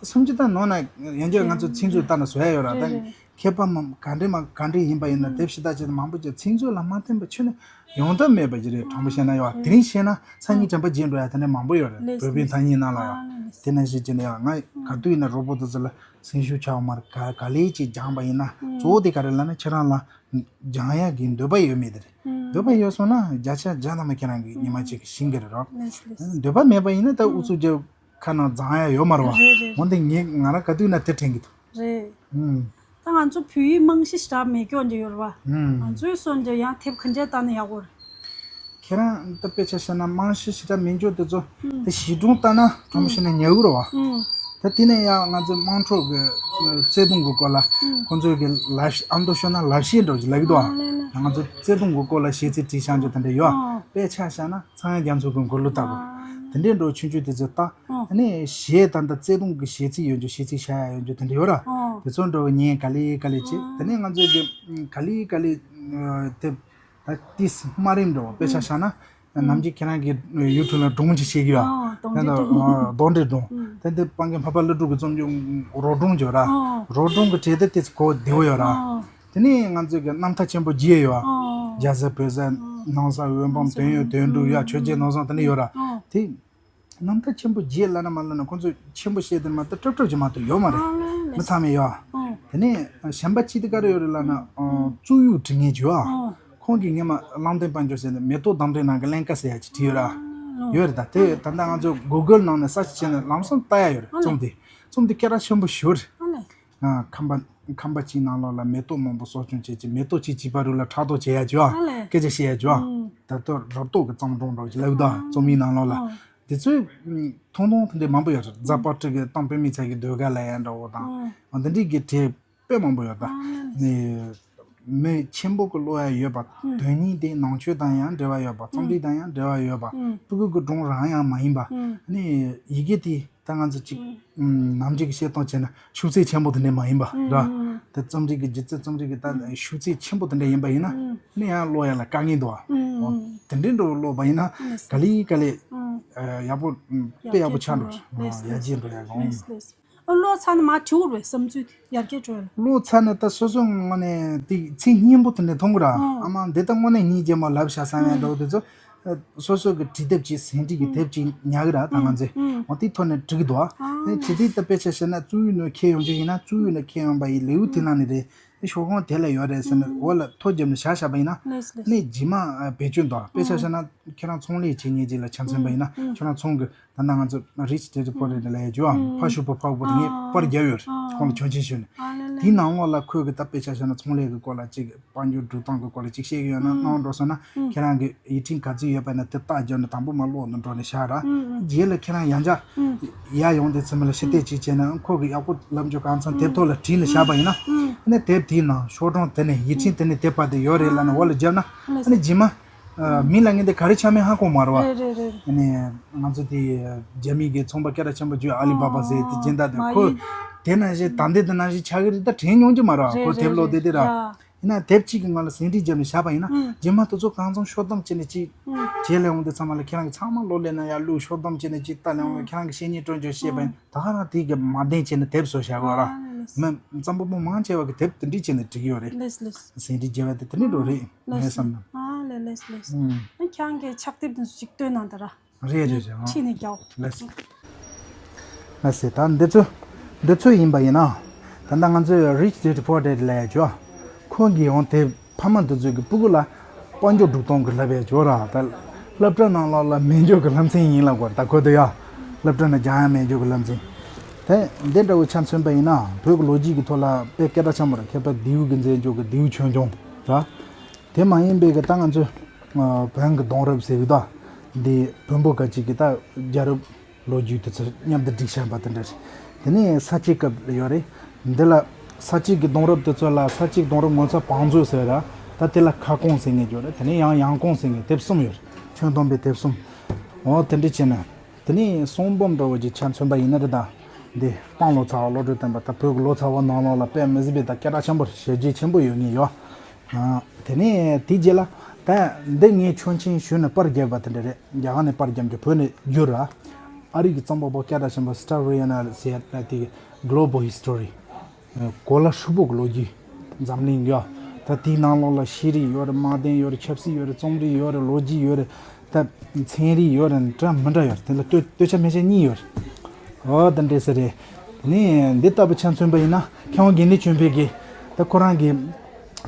སུམ་ཅུ་ཐམ་ནོར་ན་ཡང་བསྐྱར་ང་ཚོ་ཚིག་མཛོད་ལྟ་ན་བཟོ་ཡ་ཡོད་ར། ད། མཁས་པ་མ་ག་འདྲས་མ་ག་འདྲས་ཡིན་པ་ཡིན་ན་དེབ་ཞིབ་ལྟ་བྱེད་དུས་མང་པོ་ཅིག་ཚིག་མཛོད་ལ་མ་བརྟེན་པ་ཁྱོན་ནས་ཡོང་ཐབས་མེད་པ་ཅིག་རེད། དྲང་པོ་བཤད་ན་ཡོད། དེ་རིང་བཤད་ན་སང་ཉིན་དྲན་པ་བརྗེད་འགྲོ་ཡ་དེ་འདྲས་མང་པོ་ཡོད་རེད། བོད་པའི་ཐ་སྙད་ནང་ལ་ཡོད། དེ་ནང་བཞིན་བྱས་ནས་ཡོད། ང་ག་དུས་ཡིན་ན་རོགས་པ་དེ་ཚོ་ལ་སེམས་ཤུགས་ཆག་མར་ག་ག་ལེ་ཅིག་སྦྱངས་པ་ཡིན་ན་གཙོ་བོ་དེ་ག་རེ་ལབ་ན་ཁྱེད་རང་ལ་སྦྱང་ཡག་གི་འདོད་པ་ཡོད་མེད་དེ་རེད། འདོད་པ་ཡོད་སོང་ན་བརྒྱ་ཆ་བརྒྱ་ཐམ་པ་ཁྱེད་རང་གི་ཉི་མ་གཅིག་ཤེས་ཀྱི་རེད་རོ། འདོད་པ་མེད་པ་ཡིན་ན་ད་ཨུ་ཚུགས་རྒྱབ་ཁ་ནང་འཛིང་ཡ་ཡོད་མ་རེད་བ། རེད་རེད། འོན་ཏེ་ངས་ང་རང་ག་དུས་ན་དེ་དྲན་གྱི་འདུག་རེད། ཨུམ། ད་ང་ཚོ་བོད་ཡིག་རྨང་གཞི་ཞེ་དྲག་མེད་སྐྱོ་འདྲ་ཡོད་རེད་བ། ཨུམ། ང་ཚོའི་སོན་འདྲ་ཡང་དེབ་ག་འདྲས་བལྟ་ན་ཡག་པོ་རེད། ཁྱེད་རང་ད་དཔེ་ཆ་བཤད་ན་རྨང་གཞི་ཞེ་དྲག་མེད་སྐྱོ་དེ་ཚོ་ཨུམ། དེ་གཞི་གྲོང་ལྟ་ན་གྲོང་གཞི་ནས་ཉལ་གི་རེད་བ། ཨུམ། ད་དེ་ནས་ཡང་ང་ཚོའི་དམངས་ཁྲོད་ཀྱི་བརྩེ་དུང་གི་སྐོར་ལ་ཨུམ། ཁོང་ཚོའི་གི་ལབ་ཨ་མདོ་ཤོད་ན་ལབ་བཤད་འདྲ་བོ་ཞིག་ལབ་ཀྱི་འདུག་ཨ། ང་ཚོ་བརྩེ་དུང་གི་སྐོར་ལ་གཞས་ཚིག་བྲིས་བཞག་འཇོག་དེ་འདྲ་ཡོད། དཔེ་ཆ་བཞག་ན་ཚངས་དབྱངས་རྒྱ་མཚོ་གི་མགུར་གླུ་ལྟ་བུ། དེ་འདྲའི་འགྲོ་ཆུང་ཆུང་དེ་ཚོ་ལྟ། ཨ་ནི་གཞས་ད་ལྟ་བརྩེ་དུང་གི་གཞས་ཚིག་ཡོད་འཇོག་གཞས་ཚིག་བཞག་ཡ་ཡོད་འཇོག་དེ་འདྲ་ཡོད་ར། དེ་ཚོ་འགྲོ་ཉན་ག་ལེ་ག་ལེ་བྱེད། དེ་ནས་ང་ཚོས་གི་ག་ལེ་ག་ལེ་དེ་ད་ཏིས་དམའ་རིམ་འགྲོ་དཔེ་ཆ་བཞག་ན་ནམ་རྒྱུན་ཁྱེད་རང་གི་ཡུ་ཊུབ་ལ་སྒྲུང་ཅིག་བཤད་གི་ཡོད། ཨ་དེ་ད་གདོན་འདྲེ་སྒྲུང་། དེ་འདི་སྤང་གི་འཕགས་པ་ཀླུ་སྒྲུབ་ཀྱི་རྩོམ་རྒྱུ་རོ་སྒྲུང་བརྗོད་ར། རོ་སྒྲུང་གི་གྲས་དེ་ཏིས་གོ་བདེ་བོ་ཡོད་ར། དེ་ནས་ང་ཚོས་གི་རྣམ་ཐར་ཆེན་པོ་བརྒྱད་ཡོད། རྒྱ་བཟའ་བོད་བཟའ་ནང་བཟའ་འོད་འབུམ་དོན་ཡོད་དོན་གྲུབ་ཡ་ཆོས་རྗེ་ནོར་བཟང་དེ་འདྲ་ཡོད་ར། དེ་རྣམ་ཐར་ཆེན་པོ་བརྒྱད་ལབ་ན་མ་ལབ་ན་ཁོང་ཚོས་ཆེན་པོ་བཤད་དེ་མ་གཏོགས་ཀྲབ་ཀྲབ་ཅིག་མ་གཏོགས་ཡོད་མ་རེད། མི་ཚང་མས་ཡོད། དེ་ནས་གཞན་པ་ཅིག་དེ་ག་རེ་ཡོད་རེད་ལབ་ན་གཙུག་གཡུ་འབྲི་མཁན་ཅིག་ཡོད། ཁོང་གིས་སྔོན་མ་གླང་མདུན་དཔལ་འབྱོར་ཟེར་ནས་མེ་ཏོག་གདམས་ངག་ནང་གི་ཀླན་ཀ་ཟེར་ཡ་ཅིག་བྲིས་ཡོད་ར། ཡོད་རེད། ད་དེ་ད་ལྟ་ང་ཚོ་གུ་གལ་ནང་ནས་སར་ཆི་བྱས་ནས་ལམ་སང་ལྟ་ཡ་ཡོད་རེད། རྩོམ་དེ་རྩོམ་དེ་སྐད་གྲགས་ཆེན་པོ་ཞེ་པོ་རེད། ཁམས་པ་ཁམས་པ་གཅིག་ནང་ལོགས་ལ་མེ་ཏོག་མང་པོ་གསོ་སྐྱོང་བྱེད་ཀྱི་མེ་ཏོག་གཅིག་གཅིག་པ་རུ་ལ་ཕྲག་དོག་བྱེད་ཡ་ཅིག་ཨ་ལས། སྐད་ཆ་བཤད་ཡ་ཅིག་ཨ། ཨུམ། ད་ལྟ་རབ་རྟོག་གི་བརྩམས་སྒྲུང་འདྲ་བོ་ཅིག་ལབ་ཀྱི་འདུག་ཨ། རྩོམ་ཡིག་ནང་ལོགས་ལ། ཨུམ། དེ་ཚོའི་ཐུང་ཐུང་དེ་འདྲའི་མང་པོ་ཡོད་རེད། རྫ་དཔལ་སྤྲུལ་གྱི་གཏམ་དཔེ་མི་ཚེ་གི་ཟློས་གར་ལབ་ཡ་འདྲ་བོ་དང་། ཨུམ། འོ་འདི་འདྲའི་གི་གྲས་དཔེ་མང་པོ་ཡོད་ད། ཨ་ནི་མི་ཆེན་པོ་གི་ཀློག་ཡ་ཡོད་པ། ཨུམ། དོན་སྙིང་དེ་ནང་ཆོས་དང་ཡང་འབྲེལ་བ་ཡོད་པ། རྩོམ་རིག་དང་ཡང་འབྲེལ་བ་ཡོད་པ། ཨུམ། སྤུ་གུ་གི་སྒྲུང་རང་ཡང་མ་ཡིན་པ། ཨུམ། ཨ་ནི་ཡི་གེ་དེ། ད་ང་ཚོ་གཅིག་ཨུམ། ནམ་རྒྱུན་གྱི་བཤད་སྟངས་བྱས་ན་ཤུགས་ཚད་ཆེན་པོ་དེ་འདྲ་མ་ཡིན་པ་ར། ཨུམ། དེ་རྩོམ་རིག་གི་སྒྱུ་རྩལ་རྩོམ་རིག་གི་ད་ཤུགས་ཚད་ཆེན་པོ་དེ་འདྲ་ཡིན་པ་ཡིན་ན་ཨུམ། ནི་ཡང་ཀློག་ཡ་ལ་དཀའ་ངལ་འདུག་ཨ། ཨུམ། དེ་འདྲའི་འགྲོ་ཀློག་པ་ཡིན་ན་ལེས། ག་ལེ་ག་ལེ་ཨུམ། ཡག་པོ་དཔེ་ཡག་པོ་ཆགས་འགྲོ། ལེས། ཡར་རྒྱས་འགྲོ་ཡ་གང་། ལེས་ལེས། ཨ་ཀློག་ཚར་ནས་མར་བྲིས་པ་རེད་བསམ་ཚུལ་ཡར་རྒྱས་འགྲོ་ཡ་ལ། ཀློག་ཚར་ནས་ད་སོ་སོའི་ངོས་ནས་དེ་ཚིག་སྙན་པོ་དེ་འདྲ་མཐོང་གི་ར། ཨུམ། ཨ་མ་འདི་ད་དངོས་གནས་སྙིང་རྗེ་མོ་ལབ་བཞག་བསམ་ཡ་འདྲ་བོ་དེ་ཚོ། སོ་སོ་གི་བྲིས་དེབ་ཅིག་ཟིན་བྲིས་ཀྱི་དེབ་ཅིག་ཉར་གི་ར་ད་ང་ཚོས། འོ་དེའི་ཐོག་ནས་བྲིས་ཀྱི་འདུག་ཨ། ཨ་ནི་བྲིས་དེབ་ད་དཔེ་ཆ་བཤད་ན་གཙུག་གཡུ་ནས་ཁྱེར་ཡོང་རྒྱུ་ཡིན་ན་གཙུག་གཡུ་ནས་ཁྱེར་ཡོང་པ་ཡི་ལེའུ་དེ་ནང་ནས་རེད། དེ་ཤོག་གྲངས་དེ་ལ་ཡོད་རེད་ཟེར་ནས་འོ་ལ་ཐོ་བརྒྱབ་ནས་བཞག་བཞག་པ་ཡིན་ན། ལེས་ལེས། ནི་རྗེས་མ་བེད་སྤྱོད་འདུག་ཨ། དཔེ་ཆ་བཤད་ན་ཁྱེད་རང་ཚོང་ལས་བྱེད་མཁན་ཅིག་ལ་ཆ་མཚོན་པ་ཡིན་ན་ཁྱེད་རང་ཚོང་གི་ད་ལྟ་ང་ཚོ་Rich Dad Poor Dad་ལབ་ཡ་ཅིག་ཡོད་ཨ། ཕ་ཤུག་པོ་ཕ་ཤུག་པོ་དེ་ངས་པར་བརྒྱབ་ཡོད་རེད། ཁོང་ལ་ཆོག་མཆན་ཞུས་ནས། དེའི་ནང་ལོགས་ལ་ཁོས་གི་ད་དཔེ་ཆ་བཤད་ན་ཚོང་ལས་ཀྱི་སྐོར་ལ་ཅིག་དཔལ་འབྱོར་སྒྲུབ་སྟངས་ཀྱི་སྐོར་ལ་ཅིག་བཤད་གི་ཡོད་ན་གནང་འགྲོ་སོང་ན་ཁྱེད་རང་གི་ཡིག་ཕྲེང་ག་ཚོད་ཡོད་པ་ན་དེ་རྟགས་བརྒྱབ་ནས་དང་པོ་མར་ཀློག་ནས་འགྲོ་ནས་བཞག་ར། རྗེས་ལ་ཁྱེད་རང་ཡང་བསྐྱར་ཡར་ཡོང་དུས་ཚང་མ་ལ་ཞིབ་ལྟ་ཅིག་བྱས་ན་ཁོ་གི་ཡག་པོ་ལབ་རྒྱུ་གང་འཚམ་དེབ་ཐོག་ལ་བྲིས་ནས་བཞག་པ་ཡིན་ན། ཨ་ནི་དེབ་དེའི་ནང་ཤོག་གྲངས་དེ་ནས་ཡིག་ཕྲེང་དེ་ནས་དེབ་པར་དེ་ཡོད་རེད་ལབ་ནས་འོག་ལ་བརྒྱབ་ན་ཨ་ནི་རྗེས་མ། མི་ལ་ངས་འདི་ག་རེ་ཆགས་མིན་ཧ་གོ་མ་རེད་བ། རེད་རེད་རེད། ཨ་ནི་ང་ཚོ་དེ་རྒྱ་མི་གི་ཚོང་པ་སྐད་གྲགས་ཆེན་པོ་བརྒྱུད་ཨ་ལི་བ་བ་ཟེར་དེ་སྦྱིན་བདག་དེ་ཁོ་དེ་ནང་བཞིན་ད་འདི་དེ་ནང་བཞིན་ཆགས་ཀྱི་རེད་ད་དྲན་མྱོང་གི་མ་རེད་བ། ཁོ་དེབ་ཀློག་བསྡད་དེ་ར། ཡིན་ན་དེབ་གཅིག་གི་ངོས་ལ་ཟིན་བྲིས་བརྒྱབ་ནས་བཞག་པ་ཡིན་ན་རྗེས་མ་དེ་ཚོ་གང་འཚམ་ཤོག་ལྡེབ་བྱས་ནས་ཅིག་བྱས་ལས་འོང་དུས་ཚང་མ་ལ་ཁྱེད་རང་གི་ཚང་མ་ཀློག་ལས་ན་ཡར་བླུགས་ཤོག་ལྡེབ་བྱས་ནས་ཅིག་ལྟ་ལས་འོང་ཁྱེད་རང་གི་བཤེས་གཉེན་སྤྲོ་འཇོག་བཤད་པ་ཡིན་ད་ག་རང་དེ་གི་མ་བདེན་བྱས་ནས་དེབ་བཟོ་བཞག་གི་ཡོད་ར། མི་རྩོམ་པ་པོ་མང་ཆེ་བ་གི་དེབ་དེ་འདྲས་བྱས་ནས་བྲིས་ཀྱི་ཡོད་རེད། ལེས་ལེས། ཟིན་བྲིས་བརྒྱབ་པ་དེ་དེ་འདྲས་འགྲོ་རེད། ལེས་ངས་བསམ་ན། ཨ་ལེ་ལེས་ལེས། ཨུམ། ཨ་ཁྱེད་རང་གི་ཕྱག་དེབ་དེ་ཚོ་ཅིག་སྟོན་གནང་དང་ར། རེད་རེད་རེད་ཨང་། ཁྲིད་ནས་རྒྱག་ལགས་སོ། ལགས་སོ། ད་འདི་ཚོ་འདི་ཚོ་ཡིན་པ་ཡིན་ན། ད་ལྟ་ང་ཚོས་Rich Dad Poor Dad་ལབ་ཡ་ཅོ། ཁོང་གིས་ཡང་དེ་ཕ་མ་འདི་ཚོ་གི་སྤུ་གུ་ལ་དཔལ་འབྱོར་སྒྲུབ་སྟངས་ཀྱི་བསླབ་ཡ་ཅོ་ར། ད་སློབ་གྲྭ་ནང་ལོགས་ལ་མེད་འཇོག་གི་བསླབ་ཚན་ཡིན་ལབ་དགོས་ད་ཁོ་དེ་ཡ། སློབ་གྲྭ་ནང་སྦྱང་ཡ་མེད་འཇོག་གི་བསླབ་ཚན། དེ་འདི་འདྲ་བོ་ཆ་མཚོན་པ་ཡིན་ན་བོད་ཀྱི་ལོ་རྒྱུས་ཀྱི་ཐོག་ལ་དཔེ་སྐད་གྲགས་ཆེན་པོ་རེད། མཁས་པ་ལྡེའུ་གིས་མཛད་འཇོག་གི་ལྡེའུ་ཆོས་འབྱུང་ར། དེ་མ་ཡིན་པའི་གི་ད་ང་ཚོས་བོན་གྱི་གདུང་རབས་ཟེར་གི་ད། འདི་བོན་པོ་ག་ཅིག་གི་ད་རྒྱལ་རབས་ལོ་རྒྱུས་དེ་ཚོ་མཉམ་དུ་བསྒྲིགས་བཞག་པ་དེ་འདྲ་རེད། དེ་ནས་ས་སྐྱའི་སྐབས་ཡོད་རེད། འདི་ལ་ས་སྐྱའི་གི་གདུང་རབས་དེ་ཚོ་ལ་ས་སྐྱའི་གདུང་རབས་ངོ་མཚར་བང་མཛོད་ཟེར་ར། ད་དེ་ལ་ཁ་སྐོང་ཟེར་མཁན་ཡོད་རེད། དེ་ནས་ཡང་ཡང་སྐོང་ཟེར་མཁན་དེབ་གསུམ་ཡོད་རེད། ཁྱོན་བསྡོམས་པའི་དེབ་གསུམ། འོ་དེ་འདྲ་བྱས་ན། དེ་ནས་གསུང་འབུམ་འདྲ་བོ་ཅིག་ཆ་མཚོན་པ་ཡིན་ན་རེད་ད། འདི་སྤང་ལོ་ཙཱ་བ་བློ་གྲོས་བསྟན་པ་ད་བོད་ཀྱི་ལོ་ཙཱ་བ་ནང་ལོགས་ལ་དཔེ་མི་སྲིད་པའི་ད་སྐད་གྲགས་ཆེན་པོ་རེད། ཞེ་རྒྱས་ཆེན་པོ་ཡོད་ངེས་ཡོད། དེ་ནས་དེའི་རྗེས་ལ་ད་འདི་ངས་ཆོག་མཆན་ཞུས་ནས་པར་བརྒྱབ་པ་དེ་འདྲ་རེད། རྒྱ་གར་ནས་པར་བརྒྱབ་རྒྱུ་བོད་ནས་བསྒྱུར་ར། ཨ་རི་གི་རྩོམ་པ་པོ་སྐད་གྲགས་ཆེན་པོ་Star Riener་ཟེར་ཡ་ད་དེ་གི་Global History། གོ་ལ་ཧྲིལ་པོ་གི་ལོ་རྒྱུས། འཛམ་གླིང་ཡོད། ད་དེའི་ནང་ལོགས་ལ་ཤེས་རིག་ཡོད་རེད། དམག་དོན་ཡོད་རེད། ཆབ་སྲིད་ཡོད་རེད། རྩོམ་རིག་ཡོད་རེད། ལོ་རྒྱུས་ཡོད་རེད། ད་ཚན་རིག་ཡོད་རེད། འདྲ་མི་འདྲ་ཡོད་རེད། དེ་ལ་སྟོད་སྟོད་ཆ་མི་ཆ་གཉིས་ཡོད་རེད། འོ་དེ་འདྲས་ཟེར་རེད། དེ་ནས་འདི་ལྟ་བུ་ཆ་མཚོན་པ་ཡིན་ན། མཁས་དབང་དགེ་འདུན་ཆོས་འཕེལ་གྱིས་ད་ཁོ་རང་གི་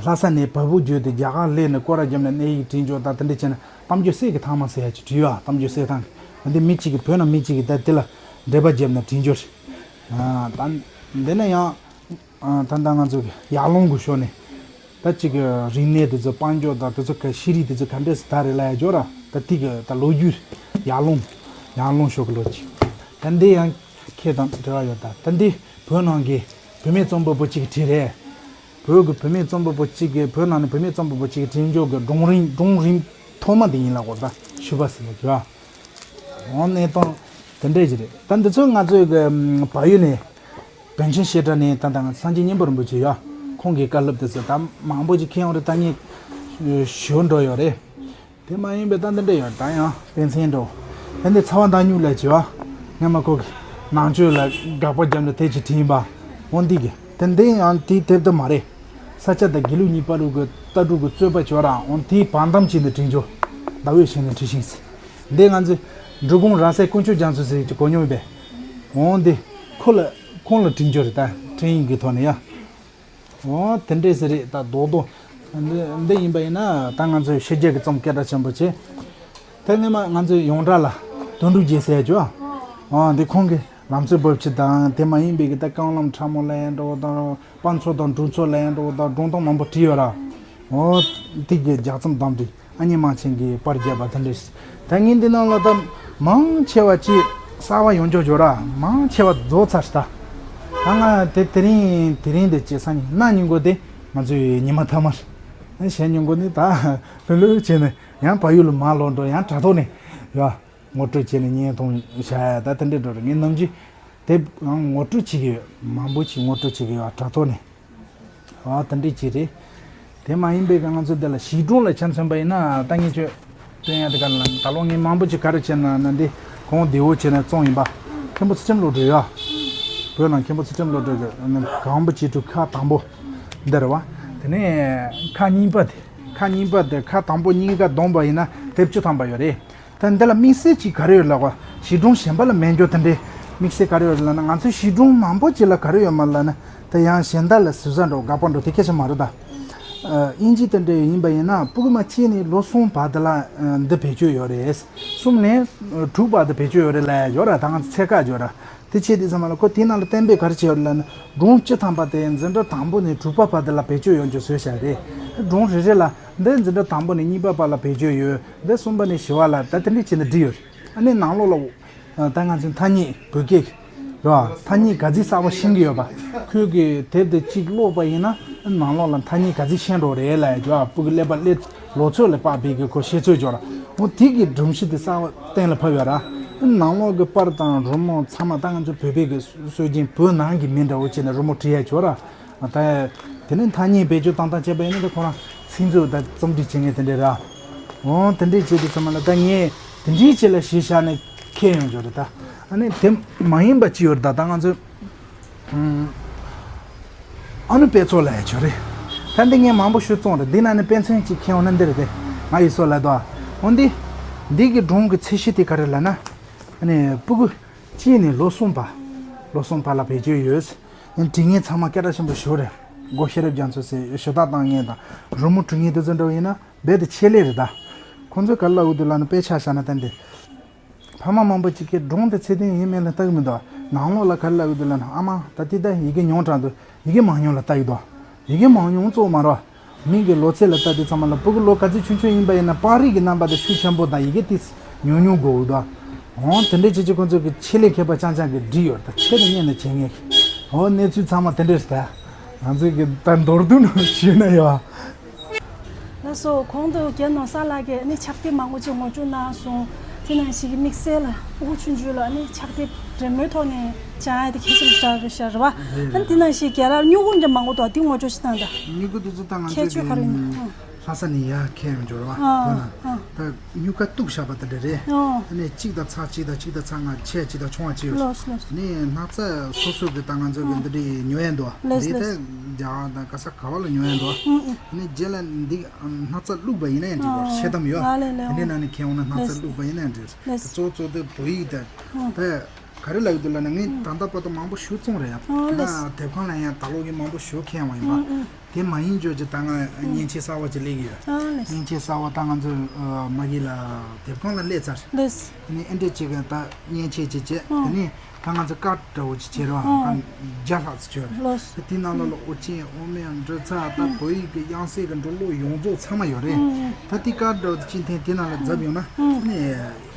ལྷ་ས་ནས་བལ་པོ་བརྒྱུད་དེ་རྒྱ་གར་སླེབས་ནས་སྐོར་ར་བརྒྱབ་ནས་གནས་ཡིག་བྲིས་འཇོག་དང་དེ་འདྲས་བྱས་ནས་གཏམ་རྒྱུད་གསེར་གྱི་ཐང་མ་ཟེར་ཡ་ཅིག་བྲིས་ཡོད། གཏམ་རྒྱུད་གསེར་ཐང་གི། འདི་མི་གཅིག་གིས་བོད་ནང་མི་གཅིག་གིས་ད་དེ་ལ་འགྲེལ་པ་བརྒྱབ་ནས་བྲིས་འཇོག་རེད། ཨ་ད་འདི་ནས་ཡང་། ཨ་ད་ལྟ་ང་ཚོ་གི་ཡར་ཀླུང་གི་ཕྱོགས་ནས་ད་ཅིག་གི་རིག་གནས་དེ་ཚོ་དཔལ་འབྱོར་དང་དེ་ཚོ་གི་ཤེས་རིག་དེ་ཚོ་ག་འདྲས་སུ་དར་རེད་ལབ་ཡ་ཅིག་ཡོད་ར། ད་དེ་གི་ད་ལོ་རྒྱུས། ཡར་ཀླུང་། ཡར་ཀླུང་ཕྱོགས་གི་ལོ་རྒྱུས། ད་འདི་ཡང་ཁྱེད་དང་འབྲེལ་བ་ཡོད། ད་ད་འདི་བོད་ནང་གི་བུད་མེད་རྩོམ་པ་པོ་གཅིག་གིས་བྲིས་རེད། བོད་ཀྱི་བུད་མེད་རྩོམ་པ་པོ་གཅིག་གིས། བོད་ནང་ནས་བུད་མེད་རྩོམ་པ་པོ་གཅིག་གིས་བྲིས་འཇོག་གི་སྒྲུང་རིང་། སྒྲུང་རིང་ཐོག་མ་དེ་ཡིན་ལབ་གོ། ད་ཞུ་བ་ཟེར་ཡ་ཅིག་ཡོད། འོ་གནས་སྟངས་དེ་འདྲས་ཅིག་རེད། ད་འདི་ཚོ་ང་ཚོའི་གི་བལ་ཡུལ་ནས་བན་ཆེན་བཤད་གྲྭ་ནས་ད་ལྟ་ང་སངས་རྒྱས་མཉན་པ་རིན་པོ་ཆེ་ཡོད། ཁོང་གི་བཀའ་སློབ་དེ་ཚོ་ད་མང་པོ་ཅིག་མཁྱེན་ཡོད་རེད། ད་ངས་ཞུ་འགྲོ་ཡོད་རེད། དེ་མ་ཡིན་པའི་ད་འདི་འདྲས་ཡོད། ད་ཡང་དཔེ་མཚོན་འགྲོ། ད་འདི་ཚ་བ་མདའ་སྨྱུག་ལབ་ཅིག་ཡོད། སྔོན་མ་ཁོ་གི་ནང་ཆོས་ལ་དགག་པ་བརྒྱབ་ནས་དེབ་ཅིག་བྲིས་ཡིན་པ། འོ་འདི་གི་དེ་འདི་ཡང་དེའི་དེབ་དེ་མ་རེད། ས་སྐྱ་དང་དགེ་ལུགས་གཉིས་བར་གྱི་ལྟ་གྲུབ་ཀྱི་རྩོད་པ་ཅིག་ཡོད་ར། འོ་དེའི་བར་འདུམ་བྱས་ནས་བྲིས་འཇོག་ཟླ་འོད་བྱས་ནས་བྲིས་ཤིང་ཟེར། འདི་ང་ཚོས་འབྲི་གུང་ར་སའི་དཀོན་མཆོག་རྒྱ་མཚོ་ཟེར་གྱི་གོ་མྱོང་ཡོད་པས། འོ་འདི་ཁོ་ལ། ཁོང་ལ་བྲིས་འཇོག་རེད། ད་འཕྲིན་ཡིག་གི་ཐོག་ནས་ཡ། འོ་དེ་འདྲས་ཟེར་རེད། ད་རྡོག་རྡོག་འདི་འདི་ཡིན་པ་ཡིན་ན་ད་ང་ཚོའི་ཕྱི་རྒྱལ་གྱི་རྩོམ་སྐད་གྲགས་ཆེན་པོ་བྱས། དེ་སྔོན་མ་ང་ཚོའི་ཡོངས་གྲགས་ལ་དོན་གྲུབ་རྒྱལ་ཟེར་ཡ་ཅིག་ཡོད། འོ་འདི་ཁོང་གིས་ལམ་སྲོལ་བབས་ཕྱི་དང་དེ་མ་ཡིན་པའི་གི་ད་རྐང་ལམ་ཕྲ་མོ་ལབ་ཡ་འདྲ་བོ་དང་། དཔེ་མཚོན་དང་འབྲུ་མཚོན་ལབ་ཡ་འདྲ་བོ་དང་། སྒྲུང་གཏམ་མང་པོ་བྲིས་ཡོད་ར། འོ་དེ་གི་ལྗགས་རྩོམ་གདམས་ངག་ཨ་མྱེས་དམར་ཆེན་གྱིས་པར་བརྒྱབ་པ་དེ་འདྲ་ཞིག་ད་ངས་འདི་ནང་ལ་ད་མང་ཆེ་བ་ཅིག་གསར་པ་ཡོང་ཆོག་ཆོག་ར། མང་ཆེ་བ་རྫོགས་ཚར་ཤག་ད་ང་དེ་དེ་རིང་དེ་རིང་དེ་ཅིག་སང་ཉིན་གནངས་ཉིན་གོ་དེ་ང་ཚོའི་ཉི་མ་ཐ་མར་གཞན་ཉིན་གོ་ནི་ད་ལྷོད་ལྷོད་བྱས་ནས་ཡང་བལ་ཡུལ་ལ་མར་ལོག་འགྲོ། ཡང་དྲ་ཐོག་ནས་ཡ་ངོ་སྤྲོད་བྱས་ནས་བརྙན་ཐུང་བཞག་ཡ་ད་དེ་འདྲ་འགྲོ་རེད། ངས་ནམ་རྒྱུན་དེབ་ངོ་སྤྲོད་བྱེད་ཀྱི་ཡོད། མང་པོ་ཅིག་ངོ་སྤྲོད་བྱེད་ཀྱི་ཡོད་དྲ་ཐོག་ནས། ཨ་ད་འདྲ་ཅིག་རེད། དེ་མ་ཡིན་པའི་གི་ང་ཚོ་འདི་ལ་བྱིས་སྒྲུང་ལ་ཆ་མཚོན་པ་ཡིན་ན། ད་ངས་ཁྱོད་སྟོན་ཡ་དེ་ག་ལ་ད་ལོ་ངས་མང་པོ་ཅིག་ག་རེ་བྱས་ན་ན་འདི་གོང་བདེ་བོ་བྱས་ནས་བཙོང་ཡིན་པ། མཁན་པོ་ཚུལ་ཁྲིམས་བློ་གྲོས་ཡ། བོད་ནང་མཁན་པོ་ཚུལ་ཁྲིམས་བློ་གྲོས་གི་གངས་བུ་གཅིག་དྲུག་ཁག་དང་པོ་འདི་རེད་བ། དེ་ནས་ཁག་གཉིས་པ་དེ། ཁག་གཉིས་པ་དེ་ཁག་དང་པོ་གཉིས་ཀ་བསྡོམས་པ་ཡིན་ན་དེབ་བཅུ་ཐམ་པ་ཡོད་རེད། ད་འདི་ལ་དམིགས་བསལ་གྱི་ག་རེ་ཡོད་ལབ་པ། བྱིས་སྒྲུང་གཞན་པ་ལ་མེད་འགྱོ་དེ་འདྲའི་དམིགས་བསལ་ག་རེ་ཡོད་ལབ་ན། ང་ཚོའི་བྱིས་སྒྲུང་མང་པོ་ཅིག་ལ་ག་རེ་ཡོད་མ་ལབ་ན། ད་ཡང་གཞན་དག་ལ་ཟུར་ཟ་འགྲོ་དགག་པ་འགྲོ་དེ་སྐད་ཆ་མ་རེད་ད། ཨ་དབྱིན་ཇི་དེ་འདྲ་ཡིན་པ་ཡིན་ན་ཕྲུ་གུ་མ་སྐྱེས་ནས་ལོ་གསུམ་བར་དེ་ལ་ཨ་འདི་བེད་སྤྱོད་ཡོད་རེད། གསུམ་ནས་ཨ་དྲུག་བར་དུ་བེད་སྤྱོད་ཡོད་རེད་ལབ་ཡ་ཡོད་ར། ད་ང་ཚོ་ཚད་བཀག་ཡོད་ར། དེ་བྱས་དུས་ཙམ་པ་ལ་ཁོ་དེའི་ནང་ལ་གཏན་འབེབས་ག་རེ་བྱས་ཡོད་ལབ་ན། སྒྲུང་བཅུ་ཐམ་པ་དེ་འཛིན་གྲྭ་དང་པོ་ནས་དྲུག་པ་བར་དུ་ལ་བེད་སྤྱོད་ཡོང་རྒྱུ་བཟོས་བཞག་རེད། སྒྲུང་རེ་རེ་ལ་འདི་འཛིན་གྲྭ་དང་པོ་ནས་གཉིས་པ་བར་ལ་བེད་སྤྱོད་ཡོད། འདི་གསུམ་པ་ནས་བཞི་བ་ལ་ད་དེ་འདྲས་བྱས་ནས་བྲིས་ཡོད། ཨ་ནི་ནང་ལོགས་ལ་ད་ང་ཚོའི་ཐ་སྙད་བོད་སྐད་རེད་བ། ཐ་སྙད་ག་ཚོད་གསར་པ་ཤེས་ཀྱི་ཡོད་པ། ཁོས་ཀྱི་དེབ་དེ་གཅིག་ཀློག་པ་ཡིན་ན་ནང་ལོགས་ལ་ཐ་སྙད་ག་ཚོད་ཤེས་འགྲོ་རེད་ལབ་ཡ་ཅིག་ཡོད། ཕྲུ་གུ་ཀླད་པ་ཀླད་ལོ་ཚོད་ལ་དཔག་པའི་གི་ཁོ་ཤེས་ཚོད་ཅིག་ཡོད་ར། འོ་དེ་གི་སྒྲོམ་གཞི་དེ་གསར་པ་གཏན་ལ་ཕབ་ཡོད་ར། ནང་ལོགས་ཀྱི་པར་དང་རི་མོ་ཚང་མ་ད་ང་ཚོ་བོད་པའི་གི་སྲོལ་རྒྱུན་བོད་ནང་གི་མི་འདྲ་བོ་བྱས་ནས་རི་མོ་བྲིས་ཡ་ཅིག་ཡོད་ར། ད་དེ་ནས་ཐ་སྙད་བེད་སྤྱོད་བཏང་སྟངས་བྱས་པ་ཡིན་ན་ད་ཁོ་རང་ཚིག་མཛོད་དང་རྩོམ་སྒྲིག་བྱེད་མཁན་དེ་འདྲས་ར། འོ་དེ་འདྲས་བྱས་དུས་ཙམ་པ་ལ་ད་ངས་དེ་འདྲས་བྱས་ལ་གཞི་བཞག་ནས་ཁྱེར་ཡོང་རྒྱུ་རེད་ད། ཨ་ནི་དེ་མ་ཡིན་པ་ཅིག་ཡོད་རེད་ད། ད་ང་ཚོས་ཨ་ནུ་དཔེ་ཚོགས་ལབ་ཡ་ཅིག་ཡོད་རེད། ད་འདི་ངས་མང་པོ་ཞུ་བཙོང་རེད། འདི་ནང་ནས་དཔེ་མཚོན་གཅིག་ཁྱེར་ཡོང་ན་འདི་རེད་དེ། ང་ཡི་སོ་ལ་དོ། འོ་འདི་འདི་གི་སྒྲུང་གི་ཚད་གཞི་དེ་ག་རེ་ལབ་ན། ཨ་ནི་ཕྲུ་གུ་སྐྱེས་ནས་ལོ་གསུམ་བར། ལོ་གསུམ་བར་ལ་བེད་སྤྱོད་ཡོད། ཡང་དྲི་ངན་ཚང་མ་སྐད་གྲགས་ཆེན་པོ་ཞིག་རེད། སྒོ་ཤེས་རབ་རྒྱ་མཚོ་ཟེར་ཞུ་དག་བཏང་མཁན་དང་རི་མོ་འབྲི་མཁན་དེ་ཚོ་འདྲ་བོ་ཡིན་ན་རྦད་དེ་ཆེད་ལས་རེད་ད། ཁོང་ཚོས་ག་རེ་ལབ་ཀྱི་འདུག་ལབ་ན་དཔེ་ཆ་བཞག་ན་ད་འདི། ཕ་མ་མང་པོ་ཅིག་གིས་སྒྲུང་དེ་ཚད་ལྡན་ཡིན་མིན་ལ་ལྟ་གི་མི་འདུག་ནང་ལོགས་ལ་ག་རེ་ལབ་ཀྱི་འདུག་ལབ་ན། ཨ་མ་ད་ལྟའི་ད་ཡི་གེ་ཉུང་དྲགས་འདུག་ཡི་གེ་མང་ཉུང་ལ་ལྟ་གི་འདུག་ཡི་གེ་མང་ཉུང་གཙོ་བོ་མ་རེད། མི་གི་ལོ་ཚད་ལ་ལྟ་དུས་ཙམ་པ་ལ་ཕྲུ་གུ་ལོ་ག་ཚོད་ཆུང་ཆུང་ཡིན་པ་ཡིན་ན་པར་རིས་ཀྱི་རྣམ་པ་དེ་ཤུགས་ཆེན་པོ་དང་ཡི་གེ་ཏིས་ཉུང་ཉུང་དགོས་འདུག་འོ་དེ་འདྲས་བྱེད་ཀྱི་ཁོང་ཚོ་གི་ཆེད་ལས་མཁས་པ་རྐྱང་རྐྱང་གིས་བྲིས་ཡོད། ད་ཆེད་དུ་གཉེར་ནས་བྱེད་མཁན་གི་འོ་གནས་ཚུལ་ཚང་མ་དེ་འདྲས་རེད། ད་ང་ཚོས་གི་ད་མདོར་བསྡུས་ནང་ཞུས་ན་ཡོད། ལགས་སོ། གོང་དུ་རྒན་ནོར་བཟང་ལགས་ཀྱིས་ནི་ཕྱག་དེབ་མང་པོ་ཅིག་ངོ་སྤྲོད་གནང་སོང་། དེ་ནང་བཞིན་གྱི་དམིགས་བསལ་ལ་ཕྲུ་གུ་ཆུང་ཆུང་ལ་ནི་ཕྱག་དེབ་འབྲེལ་མོལ་ཐོག་ནས་སྦྱང་ཡ་དེ་གལ་ཆེན་པོ་ཞིག་རེད་ཤག་རེད་བ། རེད། ཨ་ནི་དེ་ནང་བཞིན་རྒན་ལགས་སྨྱུ་གུ་འདྲ་མང་པོ་འདུག་དེ་ངོ་སྤྲོད་ཅིག་གནང་དང་། སྨྱུ་གུ་དེ་ཚོ་ད་ང་ཁྱད་ཆོས་ག་རེ་ཡིན་ན། ཨང་། ལྷ་ས་ནས་ཡར་ཁྱེར་ཡོང་འབྱོར་བ། ཨ་ཐོན་ན་ཨ་ད་སྨྱུག་ཁ་གཏུག་བཞག་པ་དེ་འདྲ་རེད། ཨ་ཨ་ནས་གཅིག་དང་ཚེག་གཅིག་དང་གཅིག་དང་ཚེག་ལྔ་ཆེ་གཅིག་དང་ཆུང་བ་གཅིག་ཡོད། ལོས་ལོས། ནས་སྣག་ཚ་སོ་སོ་གི་ད་ང་ཚོ་གི་ཨ་འདི་འདྲའི་ཉོ་ཡ་འདུག་ལོས་འདི་ད་ལོས། རྒྱ་གར་དང་ག་ས་ག་བ་ལ་ཉོ་ཡ་འདུག་ཨ་ཨ་ནས་རྗེས་ལ་འདི་སྣག་ཚ་བླུགས་པ་ཡིན་ན་ཡང་འགྲིག་གོ་ཨ་ཤེལ་དམ་ཡོད། ཨ་ལེ་ལེ། དེ་འདྲའི་ནང་ནས་ཁྱེར་འོང་ན་སྣག་ཚ་ལོས་བླུགས་པ་ཡིན་ན་ཡང་འགྲིག་ལོས། དེ་གཙོ་གཙོ་དེ་བོད་ཡིག་དང་ཨ་ད། ག་རེ་ལབ་ཡོད་འདུག་ལབ་ན་ངས་ད་ལྟ་བར་དུ་མང་པོ་ཞུ་བཙོང་རེད་ཡ། ཨོ་ལེས། ང་དེབ་ཁང་ལ་ཡང་ད་ལོ་གི་མང་པོ་ཞུ་མཁན་བ་ཡིན་པ། ཨུ་ཨུ། དེ་མ་ཡིན་རྒྱུ་ཅིག་ད་ང་ཨུ། མཉེན་ཆས་གསར་བ་ཅིག་སླེབས་ཡོད། ཨོ་ལེས། མཉེན་ཆས་གསར་བ་ད་ང་ཚོ་ཨ་མ་གི་ལ་དེབ་ཁང་ལ་སླེབས་ཚར། ལེས། དེ་ནས་ཨེ་འདྲས་ཅིག་ག་ད་མཉེན་ཆས་ཅིག་བྱས། ཨུ། དེ་ནས་ད་ང་ཚོ་ཀར་འདྲ་བོ་ཅིག་བྱས་རོགས་ཨུ། ཨུ། ཀར་བརྒྱ་ལྷག་ཙམ་བྱས་རེད། ལོས། དེ་དེ་ནང་ལོགས་ལ་ཨུ། དབུ་ཅན་དབུ་མེད་འབྲི་ཚར་ད་ཨུ། བོད་ཡིག་གི་དབྱངས་གསལ་གི་འབྲི་ཀློག་ཡོངས་རྫོགས་ཚང་མ་ཡོད་རེད། ཨུ་ཨུ། ད་དེ་ཀར་འདྲ་བོ་ཅིག་འཐེན་དེ་ནང་ལ་འཛབ་ཡོང་ན་ཨུ། ཨ་ནི།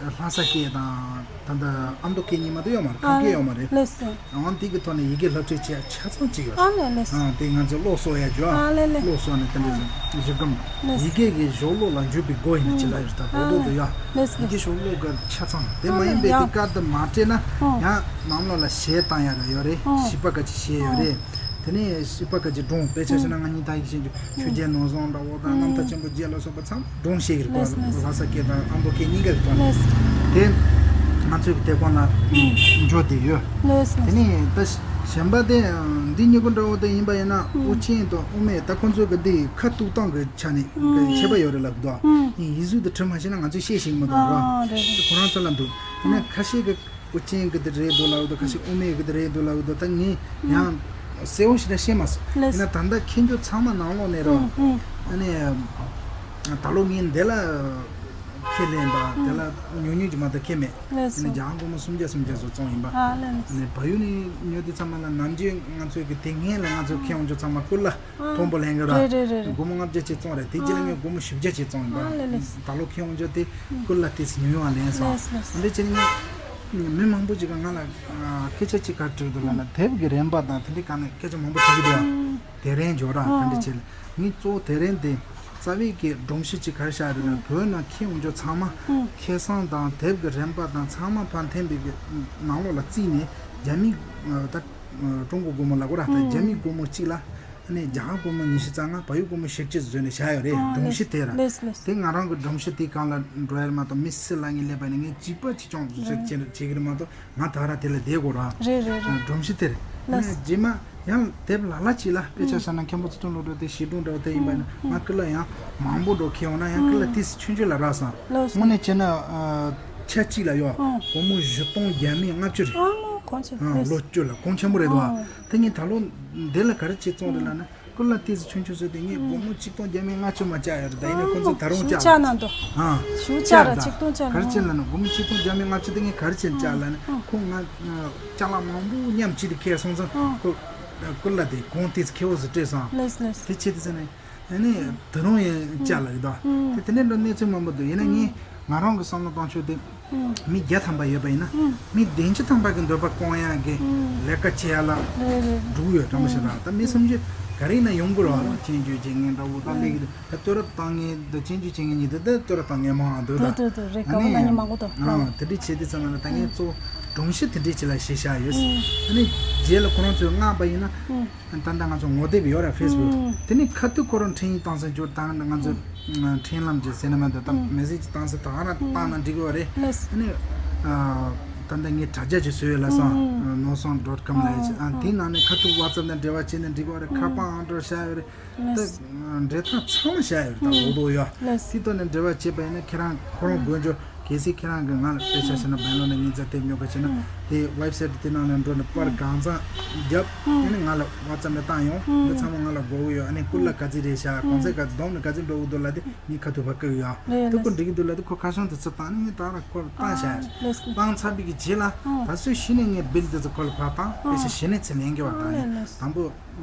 ལྷ་ས་སྐད་དང་ད་ལྟ་ཨ་མདོ་སྐད་གཉིས་མ་གཏོགས་ཡོད་མ་རེད། ཁམས་སྐད་ཡོད་མ་རེད། ལེས་སེ། འོན་ཏེ་གི་ཐོག་ནས་ཡི་གེ་སློབ་ཁྲིད་བྱེད་ཆ་ཚང་གཅིག་ཡོད་རེད། ཨ་ལེ་ལེས། ཨ་དེ་ང་ཚོ་ཀློག་གསོག་ཡ་རྒྱུ་ཨ་ལེ་ལེ། ཀློག་གསོག་ནས་དེ་འདྲ་བཞི་སྒམ་ལེས། ཡི་གེ་གི་གཞུང་ལུགས་ལ་འཇུག་པའི་སྒོ་ཡིན་ཅི་ལ་ཡོད་ད་ཨ་བོད་ལུགས་དུ་ཡ། ལེས་ཡི་གེ་ལེས། གཞུང་ལུགས་གི་ཆ་ཚང་དེ་མ་ཡིན་པའི་དེ་ཀར་དུ་མ་སྤྲད་ན་ཨ་ཡང་ནང་ལོགས་ལ་གཞས་བཏང་ཡ་ར་ཡོད་རེད། ཨ་བྱིས་པ་ག་ཅིག་གཞས་ཡོད་རེད། དེ་ནས་བྱིས་པ་ག་ཅིག་སྒྲུང་དཔེ་ཆ་བཞག་ན་ང་གཉིས་ད་ཡིག་ཤེས་རྒྱུ་ཆོས་རྒྱལ་ནོར་བཟང་འདྲ་བོ་དང་རྣམ་ཐར་ཆེན་པོ་བརྒྱད་ལ་སོགས་པ་ཚང་སྒྲུང་བཤད་ཀྱི་རེད་གོ་ལེས་ལེས། ལྷ་ས་སྐད་དང་ཨ་མདོ་སྐད་གཉིས་ཀ་གི་ཐོག་ནས། ལེས། དེ་ང་ཚོའི་དེབ་ཁང་ལ་འབྱོར་བསྡད་ཡོད། ལེས་ལེས། དེ་ནས་ད་གཞན་པ་དེ་འདི་གཉིས་པོ་འདྲ་བོ་དེ་ཡིན་པ་ཡིན་ན་ཨུ་ཆེན་དང་ཨུ་མེ་ད་ཁོ་ཚོ་གི་འདི་ཁ་གཏུག་སྟངས་ཀྱི་ཆ་ནས་ཁྱད་པར་ཡོད་རེད་ལབ་འདུག་ཡིག་གཟུགས་དེ་བྲིས་མ་ཤེས་ན་ང་ཚོས་ཤེས་ཤེས་མི་འདུག་ར། ཨ་རེད་རེད། ཁོ་རང་ཚོ་ལ་འདུག་དེ་ནས་ཁ་ཤས་ཀྱི་ཨུ་ཆེན་གི་དེ་རེད་འདུག་ལབ་འདུག་ཁ་ཤས་ཨུ་མེ་གི་དེ་རེད་འདུག་ལབ་འདུག་ད་ངས་ཡང་གསལ་བོ་ཞིག་ལ་ཤེས་མ་སོང་། ལེས། ཡིན་ན་ད་ལྟ་མཁྱེན་རྒྱུ་ཚང་མ་ནང་ལོགས་ནས་རོ། ཨ་ནི་ད་ལོ་ངས་འདི་ལ་ཁས་ལེན་པ་དེ་ལ་ཉུང་ཉུང་ཅིག་མ་གཏོགས་ཁས་མེད། ལེས། ཨ་ནི་རྒྱ་གར་སྒོར་མོ་སུམ་བརྒྱ་སུམ་བརྒྱ་ཙམ་བཙོང་ཡིན་པ། ཨ་ལེ་ལེས། ཨ་ནི་བལ་ཡུལ་ནས་ཉོས་དུས་ཚང་མ་ལ་ནམ་རྒྱུན་ང་ཚོའི་གི་དེ་སྔོན་ལ་ང་ཚོ་ཁྱེར་ཡོང་རྒྱུ་ཚང་མ་ཀུར་ལ། མཐོན་པོ་ལེན་གི་ར། རེད་རེད་རེད་རེད། སྒོར་མོ་ལྔ་བརྒྱ་ཅིག་བཙོང་རེད། དེ་རྗེས་ལ་ངས་སྒོར་མོ་བཞི་བརྒྱ་ཅིག་བཙོང་ཡིན་པ། ཨ་ལེ་ལེས། ད་ལོ་ཁྱེར་ཡོང་རྒྱུ་དེ་ཀུར་ལ་ཏིས་ཉུང་ཉུང་བ་ལེན་སོང་། ལེས་ལེས། འདི་བྱས་ནས་མི་མང་པོ་ཅིག་གིས་ང་ལ་སྐད་ཆ་ཅིག་ག་རེ་དྲིས་འདུག་ལབ་ན་དེབ་ཀྱི་རན་པ་དང་དེ་འདྲའི་སྒང་ནས་སྐད་ཆ་མང་པོ་དྲི་གི་འདུག་དེ་རན་འཇོག་ར་དེ་འདྲ་བྱས་ལ་ངས་གཙོ་བོ་དེ་རན་དེ་རྩ་བའི་གི་སྒྲོམ་གཞི་ཅིག་ག་རེ་བཞག་རེད་ན་བོད་ནང་ཁྱེར་ཡོང་རྒྱུ་ཚང་མ་ཁེ་བཟང་དང་དེབ་ཀྱི་རན་པ་དང་ཚང་མ་ཕར་འཐེན་པའི་གི་ནང་ལོགས་ལ་བརྩིས་ནས་རྒྱ་མི་ད་ཀྲུང་གོ་སྒོར་མོ་ལབ་དགོས་ར་ད་རྒྱ་མི་སྒོར་མོ་གཅིག་ལ། ཨ་ནི་རྒྱ་གར་སྒོར་མོ་ཉི་ཤུ་རྩ་ལྔ་བལ་ཡུལ་སྒོར་མོ་བཞི་བཅུ་བཟོས་ནས་བཞག་ཡོད་རེད། ཨ་སྒྲོམ་གཞི་དེ་ར། ལེས་ལེས། དེ་ང་རང་གི་སྒྲོམ་གཞི་དེའི་སྒང་ལ་འགྲོ་ཡ་རེད་མ་གཏོགས་མི་སུ་ལ་ངས་སླེབས་པ་ཡིན་ན་ངས་གཅིག་པ་གཅིག་རྐྱང་བཟོས་བྱེད་བྱེད་ཀྱི་རེད་མ་གཏོགས་ང་ད་ར་དེ་ལ་བསྡད་དགོས་ར། རེད་རེད་རེད། སྒྲོམ་གཞི་དེ་རེད། ལེས། ཨ་རྗེས་མ་ཡང་དེབ་ལ་ལ་ཅིག་ལ་དཔེ་ཆ་བཞག་ན་མཁན་པོ་ཚུལ་ཁྲིམས་བློ་གྲོས་དེ་བྱིས་སྒྲུང་འདྲ་བོ་དེ་ཡིན་པ་ཡིན་ན་ང་ཀུ་ལ་ཡང་མང་པོ་འགྲོ་ཁེལ་འོང་ན་ཡང་ཀུ་ལ་ཏིས་ཆུང་ཆུང་ལ་རག་སོང་། ལེས། དངོས་གནས་བྱས་ན་ཆ་གཅིག་ལ་ཡོད་སྒོར་མོ་བཞི་སྟོང་བརྒྱ་མེད་ལྔ་བཅུ་རེད། ཨ་མོ་གོང་ཆེ་ཨ་ལོ་བཅུ་ལ་གོང་ཆེན་པོ་རེད་དོ། དེ་ངས་ད་ལོ་འདི་ལ་ག་རེ་བྱས་བཙོང་རེད་ལབ་ན་ཀུ་ལ་ཏིས་ཆུང་ཆུང་བཟོས་ཏེ་ངས་སྒོར་མོ་གཅིག་སྟོང་བརྒྱ་མེད་ལྔ་བཅུ་མ་བཅག་ཡོད་རེད། ད་ཡིན་ན་ཁོ་ཚོ་ད་རུང་ཞུ་བཅག་བཅག་གནང་འདུག་ཨ་ཞུ་བཅག་ར་ད་གཅིག་སྟོང་བཅག་ག་རེ་བྱས་ལབ་ན་སྒོར་མོ་གཅིག་སྟོང་བརྒྱ་མེད་ལྔ་བཅུ་དེ་ངས་ག་རེ་བྱས་བཅག་ལབ་ན་ཁོ་ང་ཅ་ལག་མང་པོ་མཉམ་གཅིག་ཏུ་ཁྱེར་སོང་ཙང་ཁོ་ཀུ་ལ་དེ་གོང་ཏིས་ཁེ་བོ་ཟིག་སྤྲད་སོང་། ལེས་ལེས། དེ་བྱས་ཏེ་ཟེར་ནས། ཨ་ནི་ད་རུང་ཡང་བཅག་ལ་ཡོད་དོ། དེ་དེ་འདྲའི་འདྲ་གནས་ཚུལ་མང་པོ་འདུག་ཡིན་ན་ངས་ང་རང་གི་བསམ་བློ་བཏང་ཕྱོགས་དེ་མི་བརྒྱ་ཐམ་པ་ཡོད་པ་ཡིན་ན་མི་བདུན་ཅུ་ཐམ་པ་གི་འདོད་པ་སྐོང་ཡག་གི་ལས་ཀ་བྱེད་ཡ་ལ་རེད་རེད། འགྲོ་གི་ཡོད་དྲང་པོ་བཤད་ན་ད་མི་སུམ་ཅུ་ག་རེ་ཡིན་ན་ཡོང་གི་རེད་བ། སྐྱེན་རྒྱུ་སྐྱེ་ངན་འདྲ་བོ་ད་ལས་ཀྱི་ད་བསྟོད་ར་བཏང་ངན་ད་སྐྱེན་རྒྱུ་སྐྱེ་ངན་གཉིས་དེ་ད་བསྟོད་ར་བཏང་ངན་མང་ང་འདུག་ད། དེ་དེ་དེ་རེད་ག་བ་ན་ནི་མང་པོ་འདུག་ཨ་དེ་འདྲའི་བྱེད་དུས་ཙམ་ན་ད་ངས་གཙོ་བོ་སྒྲོམ་གཞི་དེ་འདྲའི་ཅིག་ལ་གཞི་བཞག་ཡོད། ཨ་ནི་རྗེས་ལ་ཁོ་རང་ཚོས་མངགས་པ་ཡིན་ན། ད་ལྟ་ང་ཚོ་ངོ་དེབ་ཡོད་ར་ཕེ་སི་བུག་དེ་ནི་ཁ་ཐུག་ཁོ་རང་འཕྲིན་ཡིག་བཏང་ས་འཇོག་དང་ང་ཚོ་འཕྲིན་ལམ་གྱི་ཟེར་ན་མ་འདོད་དམ་མེ་སེ་ཇི་བཏང་ས་དང་ར་བཏང་ན་འགྲིག་གི་རེད། ཨ་ནི་ད་ལྟ་ངས་དྲ་རྒྱ་ཅིག་བཟོས་ཡོད་ལ་སང་ནོར་སོང་ཌོཊ་ཀོམ་ལ་ཡིན་ཨ་དེའི་ནང་ནས་ཁ་ཐུག་ཝ་ཙབ་ནས་འབྲེལ་བ་བྱས་ནས་འགྲིག་གི་རེད། ཁ་པར་ཨང་གྲངས་བཞག་ཡོད་རེད། ད་འབྲེལ་ཐག་ཚང་མ་བཞག་ཡོད་རེད། ད་འོ་དོ་ཡ་དེ་ཐོག་ནས་འབྲེལ་བ་བྱས་པ་ཡིན་ན་ཁྱེད་རང་ཁོ་རང་དགོས་འཇོག་གལ་སྲིད་ཁྱེད་རང་གིས་ང་ལ་དཔེ་ཆ་བཞག་ན་བན་ལོ་ནས་ངའི་རྩ་དེབ་ཉོ་ག་བྱས་ན་དེ་ཝེབ་སའིཊ་དེ་ནང་ལ་འགྲོ་ནས་པར་གང་ཚང་རྒྱབ་ཨ་ནི་ང་ལ་ཝ་ཙབ་ནས་བཏང་ཡོང་། འདི་ཚང་མ་ང་ལ་དགོས་ཀྱི་ཡོད། ཨ་ནི་ཀུ་ལ་ག་ཚོད་རེད་ཤག་གོང་ཚད་ག་བསྡོམས་ནས་ག་ཚོད་འགྲོ་གི་འདུག་ལབ་དེ་ངས་ཁ་ཐུག་ཕར་བཀོད་ཀྱི་ཡོད། དེ་ཁོ་འགྲིག་གི་འདུག་ལབ་དེ་ཁོ་ཁ་བྱང་དེ་ཚུར་བཏང་ནས་ངས་ད་ར་ཁོར་བཏང་བཞག་ཡོད། བཏང་ཚར་བའི་གི་རྗེས་ལ་ད་གཟོད་གཞི་ནས་ངས་བིལ་དེ་ཚོ་ཁོ་ལ་ཕར་བཏང་དཔེ་ཆ་གཞི་ནས་ཚུར་ལེན་གི་བ་ད་ཡིན་དང་པོ།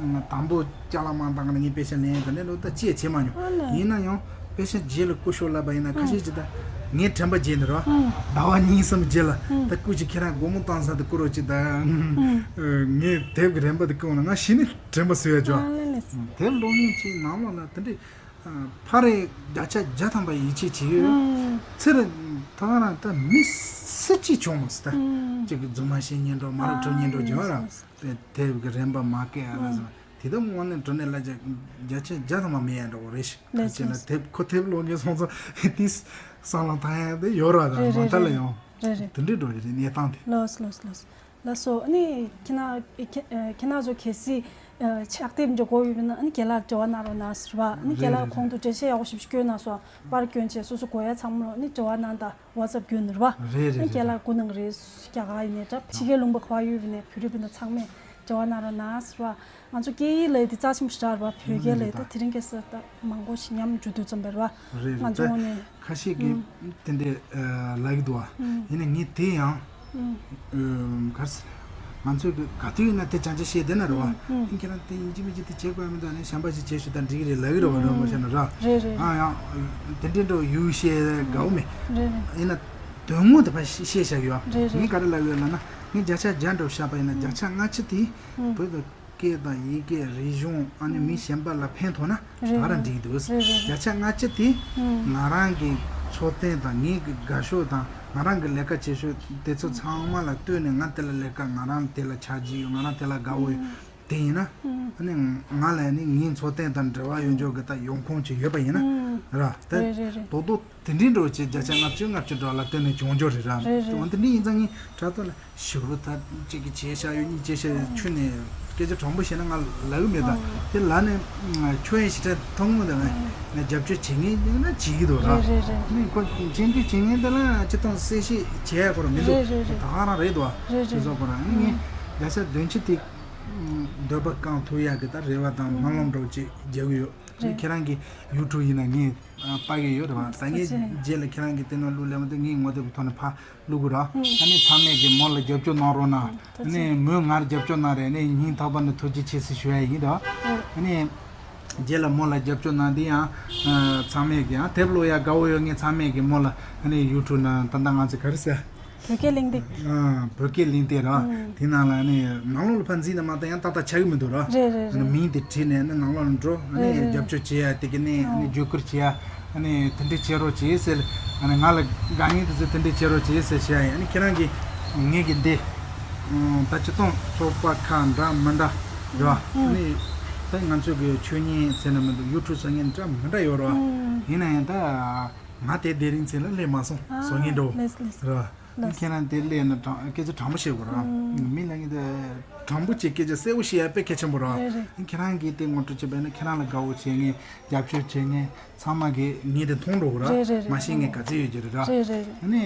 དང་པོ་ཅ་ལག་མང་དག་ནས་ངས་དཔེ་ཆ་ལེན་ཡོད་དེ་འདྲ་ལོ་ད་ཅི་ཡང་བྱེད་མ་མྱོང་། ཡིན་ན་ཡང་དཔེ་ཆ་རྗེས་ལ་བསྐུར་ཤོག་ལབ་པ་ཡིན་ན་ཁ་ཤས་ཅིག་ད་ངས་དྲན་པ་བརྗེད་ནི་རོ། ཟླ་བ་གཉིས་གསུམ་རྗེས་ལ་ད་སྐུ་མཁྱེན་ཁྱེད་རང་སྒོར་མོ་བཏང་ས་དེ་བསྐུར་རོགས་ཅིག་ད། ངས་དེབ་ཀྱི་རན་པ་དེ་བསྐུར་འོང་ན་ང་གཞི་ནས་དྲན་པ་གསོ་ཡ་ཅོ། དེབ་ཀློག་མཁན་ཅིག་ནང་ལོགས་ལ་དེ་འདྲའི་ཕ་རེ་བརྒྱ་ཆ་བརྒྱ་ཐམ་པ་ཡིད་ཆེས་བྱེད་ཡོད། ཚེ་རིང་ད་ག་རང་ད་མི་སུ་གཅིག་བྱུང་མ་སི་ད། གཅིག་གི་རྫུན་མ་བཤད་ཉན་འགྲོ་མ་རབས་ཁྲོད་ཉན་འགྲོ་ཅོ་ར། དེབ་ཀྱི་རན་པ་མ་བསྐྱལ་ཡ་ལ་ཟེར། དེ་དག་དངོས་གནས་དྲང་གནས་ལ་བརྒྱ་ཆ་བརྒྱ་ཐམ་པ་མེད་ཡ་འདྲ་བོ་རེད་ཤག་ལགས་ད་བྱས་ན་ལགས། དེབ་ཁོ་དེབ་ཀློག་མཁན་སོང་ཙང་དེ་བསམ་བློ་བཏང་ཡ་དེ་ཡོད་ར། ད་རེད་མ་རེད་མཐའ་ལ་རེད། ཡང་རེད་རེད། དེ་འདྲའི་འགྲོ་གི་རེད་གནས་སྟངས་དེ། ལགས་ལགས་ལགས། ལགས་སོ། ཨ་ནི་ཁྱེད་རང་ཁྱེད་ཁྱེད་རང་ཚོ་གལ་སྲིད་ཕྱག་དེབ་འབྲི་དགོས་ཡོད་ན་ཨ་ནི་རྒན་ལགས་འབྲེལ་བ་གནང་རོགས་གནང་ཟེར་བ། ཨ་ནི་རྒན་ལགས་གོང་དུ་འགྲེལ་བཤད་ཡག་པོ་ཞིབ་ཞིབ་བཀོད་གནང་སོང་། པར་བསྐྱོན་བྱས་སོ་སོ་དགོས་ཡ་ཚང་མ་ཨ་ནི་འབྲེལ་བ་གནང་དང་། ཝ་ཙབ་བརྒྱུད་ནས་རེད་བ། རེད་རེད། ཨ་ནི་རྒན་ལགས་སྐུ་གནང་རེད། རྒྱ་གར་ཡིན་ནའི་འདྲ་ཕྱི་རྒྱལ་ལུང་པ་ག་པར་ཡོད་པ་ཡིན་ནའི་བོད་རིགས་སྤུན་ཟླ་ཚང་མས་འབྲེལ་བ་གནང་རོགས་གནང་ཟེར་བ། ང་ཚོ་སྐད་ཡིག་ལབ་ཡ་དེ་རྩ་ཆེན་པོ་ཞེ་དྲག་རེད་བ། བོད་སྐད་ལབ་ཡ་ད་དེ་རིང་ཁ་སང་ད་མང་པོ་ཞིག་ཉམས་འགྲོ་དུས་ཙམ་པ་རེད་བ། རེད་རེད། ང་ཚོ་དངོས་གནས་ཁ་ཤས་ཀྱིས་དེ་འདྲས་ལབ་ཀྱི་འདུག་བ། ཡིན་ནའི་ངས་དེ་ཡང་ག་རེ་ཟེར། ང་ཚོས་གི་ག་དུས་ཡིན་ན་དེ་བྱང་ཆ་བཤད་བསྡད་ན་རེད་བ། ཁྱེད་རང་དེ་ཡིན་གཅིག་མིན་གཅིག་དེ་བྱེད་དགོས་མི་འདུག་ནས་གཞན་པ་ཞིག་བྱེད་ཤོག་ད་འགྲིག་གི་རེད་ལབ་ཀྱི་རེད་བ། རོལ་མོ་བྱས་ན་ར། རེད་རེད། ཨ་ཡང་དེ་འདྲས་འགྲོ་ཡུལ་བཤད་དགའ་བོ་མེད། རེད་རེད། ཡིན་ན་དོན་དངོས་དེ་ཕར་བཤད་བཤད་བཞག་ཡོད། རེད་རེད། ངས་ག་རེ་ལབ་ཡོད་ལབ་ན་ངས་བརྒྱ་ཆ་བརྒྱ་འགྲོ་བཞག་པ་ཡིན་ན་བརྒྱ་ཆ་ལྔ་བཅུ་དེ་བོད་དུ་སྐད་དང་ཡི་གེ་རིག་གཞུང་ཨ་ནི་མི་གཞན་པ་ལ་ཕན་ཐོགས་ན་རེད་ད་ར་རེད། འགྲིག་འདུག་རེད་རེད། བརྒྱ་ཆ་ལྔ་བཅུ་དེ་ང་རང་གི་འཚོ་རྟེན་དང་ངའི་གི་དགའ་ཤོས་དང་ང་རང་གི་ལས་ཀ་བྱེད་ཤོས་དེ་ཚོ་ཚང་མ་ལ་ལྟོས་ནས་ང་དེ་ལ་ལས་ཀ་ང་རང་དེ་ལ་ཆ་རྒྱུས་ཡོད། ང་རང་དེ་ལ་དགའ་བོ་ཡོད། དེ་ཡིན་ན་ཨ་ནི་ང་ལ་ནི་ངའི་འཚོ་རྟེན་དང་འབྲེལ་བ་ཡོད་འཇོག་གི་ད་ཡོང་ཁུངས་ཅིག་ཡོད་པ་ཡིན་ན་ར་ད་རེད་རེད་རེད། རྡོག་རྡོག་དེ་འདྲའི་འགྲོ་བྱེད་བརྒྱ་ཆ་ལྔ་བཅུ་ལྔ་བཅུ་འགྲོ་ལ་བརྟེན་ནས་བྱུང་འཇོག་རེད་ར། རེད་རེད། འོན་ཏེ་འདི་ཡིན་ཙང་ངས་དྲ་ཐོག་ལ་ཞུ་རུ་ད་གཅིག་གིས་བྱས་བཞག་ཡོད་གཉིས་བྱས་བཞག་ཡོད་ཁྱོད་ནས་སྐད་ཆ་དྲང་པོ་བཤད་ན་ང་ལབ་གི་མེད། ད་དེ་ལ་ནས་ཁྱོད་ཡིན་ཞེ་དྲག་མཐོང་མོ་ད་ནས་རྒྱབ་སྐྱོར་བྱེད་ངེས་ཡིན་ན་བྱེད་ཀྱི་འདུག་ར། རེད་རེད་རེད། ནས་ཁོ་སྤྱན་འབུལ་བྱེད་ངེས་ད་ལ་སྤྱི་བཏང་གསལ་བཤད་བྱེད་ཡ་ཁོ་ར་མི་འདུག་རེད་རེད་རེད། ད་ག་རང་རེད་འདུག་རེད་རེད། ཁྱོད་ཚོ་ཁོ་ར་ནས་ངས་བརྒྱ་ཆ་བདུན་ཅུ་དེ་འདོད་པ་བསྐང་ཐུབ་ཡ་གི་ད་རེ་བ་དང་སྨོན་ལམ་འདྲ་བོ་ཅིག་རྒྱག་གི་ཡོད། རེད། ཁྱེད་རང་གི་ཡུ་ཊུབ་ཡིན་ན་ངས་པ་གི་ཡོད་རེད་བ། ད་ངས་རྗེས་ལ་ཁྱེད་རང་གི་དེ་ནང་བླུག་ལེ་མ་དེ་ངས་ངོ་དེབ་ཐོག་ནས་ཕར་བླུག་གི་ར། ཨ་ནི་ཚང་མས་གི་མོ་ལ་རྒྱབ་སྐྱོར་གནང་རོགས་གནང་། ཨ་ནི་མོས་ང་རྒྱབ་སྐྱོར་གནང་རེད། ཨ་ནི་སྙིང་ཐག་པ་ནས་ཐུགས་རྗེ་ཆེ་ཟེར་ཞུ་ཡ་ཡིན་ར། ཨ་ནི་རྗེས་ལ་མོ་ལ་རྒྱབ་སྐྱོར་གནང་དེ་ཡང་ཚང་མས་གི་ཡང་དེབ་ཀློག་ཡ་དགའ་བོ་ཡོད་ངས་ཚང་མས་གི་མོ་ལ་ཨ་ནི་ཡུ་ཊུབ་ནང་ད་ལྟ་ང་ཚོ་ག་རེ་ཟེར། བོད་སྐད་གླེང་སྟེགས། ཨ། བོད་སྐད་གླེང་སྟེགས་ར། ཨང་། དེ་ནང་ལ་ནི་ནང་ལོགས་ལ་ཕར་འཛིན་ན་མ་གཏོགས་ཡང་ཏག་ཏག་ཆགས་ཀྱི་མི་འདུག་ར། རེད་རེད་ཨ་ནི་རེད། མིང་དེ་བྲིས་ནས་ནི་ནང་ལོགས་ལ་འགྲོ། ཨ་ནི་རེད་རེད། རྒྱབ་སྐྱོར་བྱེད་ཡ་དེ་གི་ནི་ཨ་ནི་ཨང་། བརྒྱུད་སྐུར་བྱེད་ཡ། ཨ་ནི་དེ་འདྲས་བྱེད་རོགས་བྱེད་ཟེར། ཨ་ནི་ང་ལ་དགའ་ངེས་དེ་ཚོ་དེ་འདྲས་བྱེད་རོགས་བྱེད་ཟེར་བཤད་ཡ་ཡིན། ཨ་ནི་ཁྱེད་རང་གི་ངེད་ཀྱི་འདི་ད་སྤྱི་བཏང་ཚོགས་པ་ཁག་འདྲ་མི་འདྲ་རེད་བ། ཨང་། ཨ་ནི་ད་ང་ཚོ་གི་ཆོས་ཉིད་ཟེར་ན་མི་འདུག་ཡུ་ཊུབ་བཟོ་མཁན་འདྲ་མི་འདྲ་ཡོད་རེད་བ། ཨང་། ཡིན་ན་ཡང་ད་ང་དེ་དེ་རིང་ཚེ་ལ་སླེབས་མ་སོང་། ཨ། བཟོ་མཁན་འདྲ་བོ་ལགས་ལགས། རེད་བ། ལགས། ཁྱེད་རང་དེ་སླེབས་ན་དྲང་སྐད་ཆ་དྲང་པོ་བཤད་དགོས་རེད་བ། ཨང་། མི་ལ་ངས་དེ་དྲང་པོ་བྱས་སྐད་ཆ་གསལ་པོ་བཤད་ཡ་དཔེ་གལ་ཆེན་པོ་རེད་བ། རེད་རེད། ཁྱེད་རང་གིས་དེ་ངོ་སྤྲོད་བྱས་པ་ཡིན་ན་ཁྱེད་རང་ལ་དགའ་བོ་བྱེད་མཁན་རྒྱབ་སྐྱོར་བྱེད་མཁན་ཚང་མ་གིས་ངས་དེ་མཐོང་འགྲོ་གི་རེད་བ། རེད་རེད་རེད། མ་ཤེས་མཁན་ག་ཚོད་ཡོད་ཀྱི་རེད་བ། རེད་རེད་རེད། ཨ་ནི་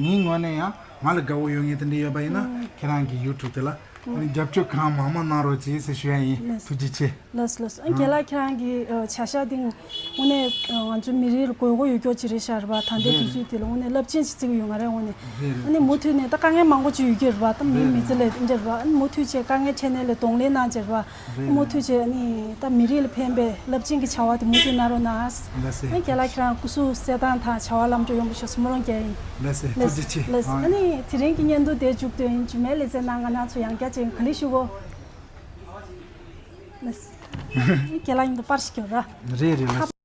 ངའི་ངོས་ནས་ཡང་ང་ལ་དགའ་བོ་ཡོད་མཁན་དེ་འདྲ་ཡོད་པ་ཡིན་ན་ཨང་། ཁྱེད་རང་གི་ཡུ་ཊུབ་དེ་ལ་ཨ་ནི་རྒྱབ་སྐྱོར་གང་མང་མང་གནང་རོགས་གྱིས་ཟེར་ཞུ་ཡ་ཡིན། ལགས། ཐུགས་རྗེ་ཆེ། ལགས་ལགས། ཨ་རྒན་ལགས་ཁྱེད་རང་གི་བྱ་གཞག་འདི་དངོས་གནས་ང་ཚོ་མི་རིགས་ལ་དགོས་མཁོ་ཡོད་ཀྱོག་ཅིག་རེད་ཤག་རེད་བ། ད་ལྟའི་དུས་ཚོད་འདི་ལ་དངོས་གནས་རླབས་ཆེན་ཞིག་བརྩི་གི་ཡོད་མ་རེད་དངོས་གནས། ཨ་ནི་མུ་མཐུད་ནས་ད་དཀའ་ངལ་མང་པོ་ཅིག་ཡོད་ཀྱི་རེད་བ། ད་མི་མི་ཚེ་ལས་འདི་རེད་བ། ཨ་ནི་མུ་མཐུད་བྱས་དཀའ་ངལ་འཕྲད་ནས་ལས་གདོང་ལེན་གནང་བྱས་རེད་བ། མུ་མཐུད་བྱས་ཨ་ནི་ད་མི་རིགས་ལ་ཕན་པའི་རླབས་ཆེན་གྱི་བྱ་བ་དེ་མུ་མཐུད་གནང་རོགས་གནང་། ཨ་རྒན་ལགས་ཁྱེད་རང་སྐུ་གཟུགས་གསལ་ཐང་དང་བྱ་བ་ལམ་འགྲོ་ཡོང་བ་ཤོག་ཟེར་སྨོན་ལམ་རྒྱག་ཡིན། ལགས་སེ། ཐུགས་རྗེ་ཆེ། ལགས་སེ། ཨ་ནི་དེ་རིང་གི་བརྙན་ཐུང་དེ་མཇུག་བསྡུ་ཡིན། རྗེས་མའི་ལེ་ཚན་ནང་ང་རང་ཚོ་ཡང་བསྐྱར་མཇལ་ཡིན། ག་ལེ་ཞུ་གོ། ལགས་སེ། རྒན་ལགས་ཡིན་དུ་པར་ཞིག་སྐྱོར་ར། རེད་རེད་ལགས་སེ།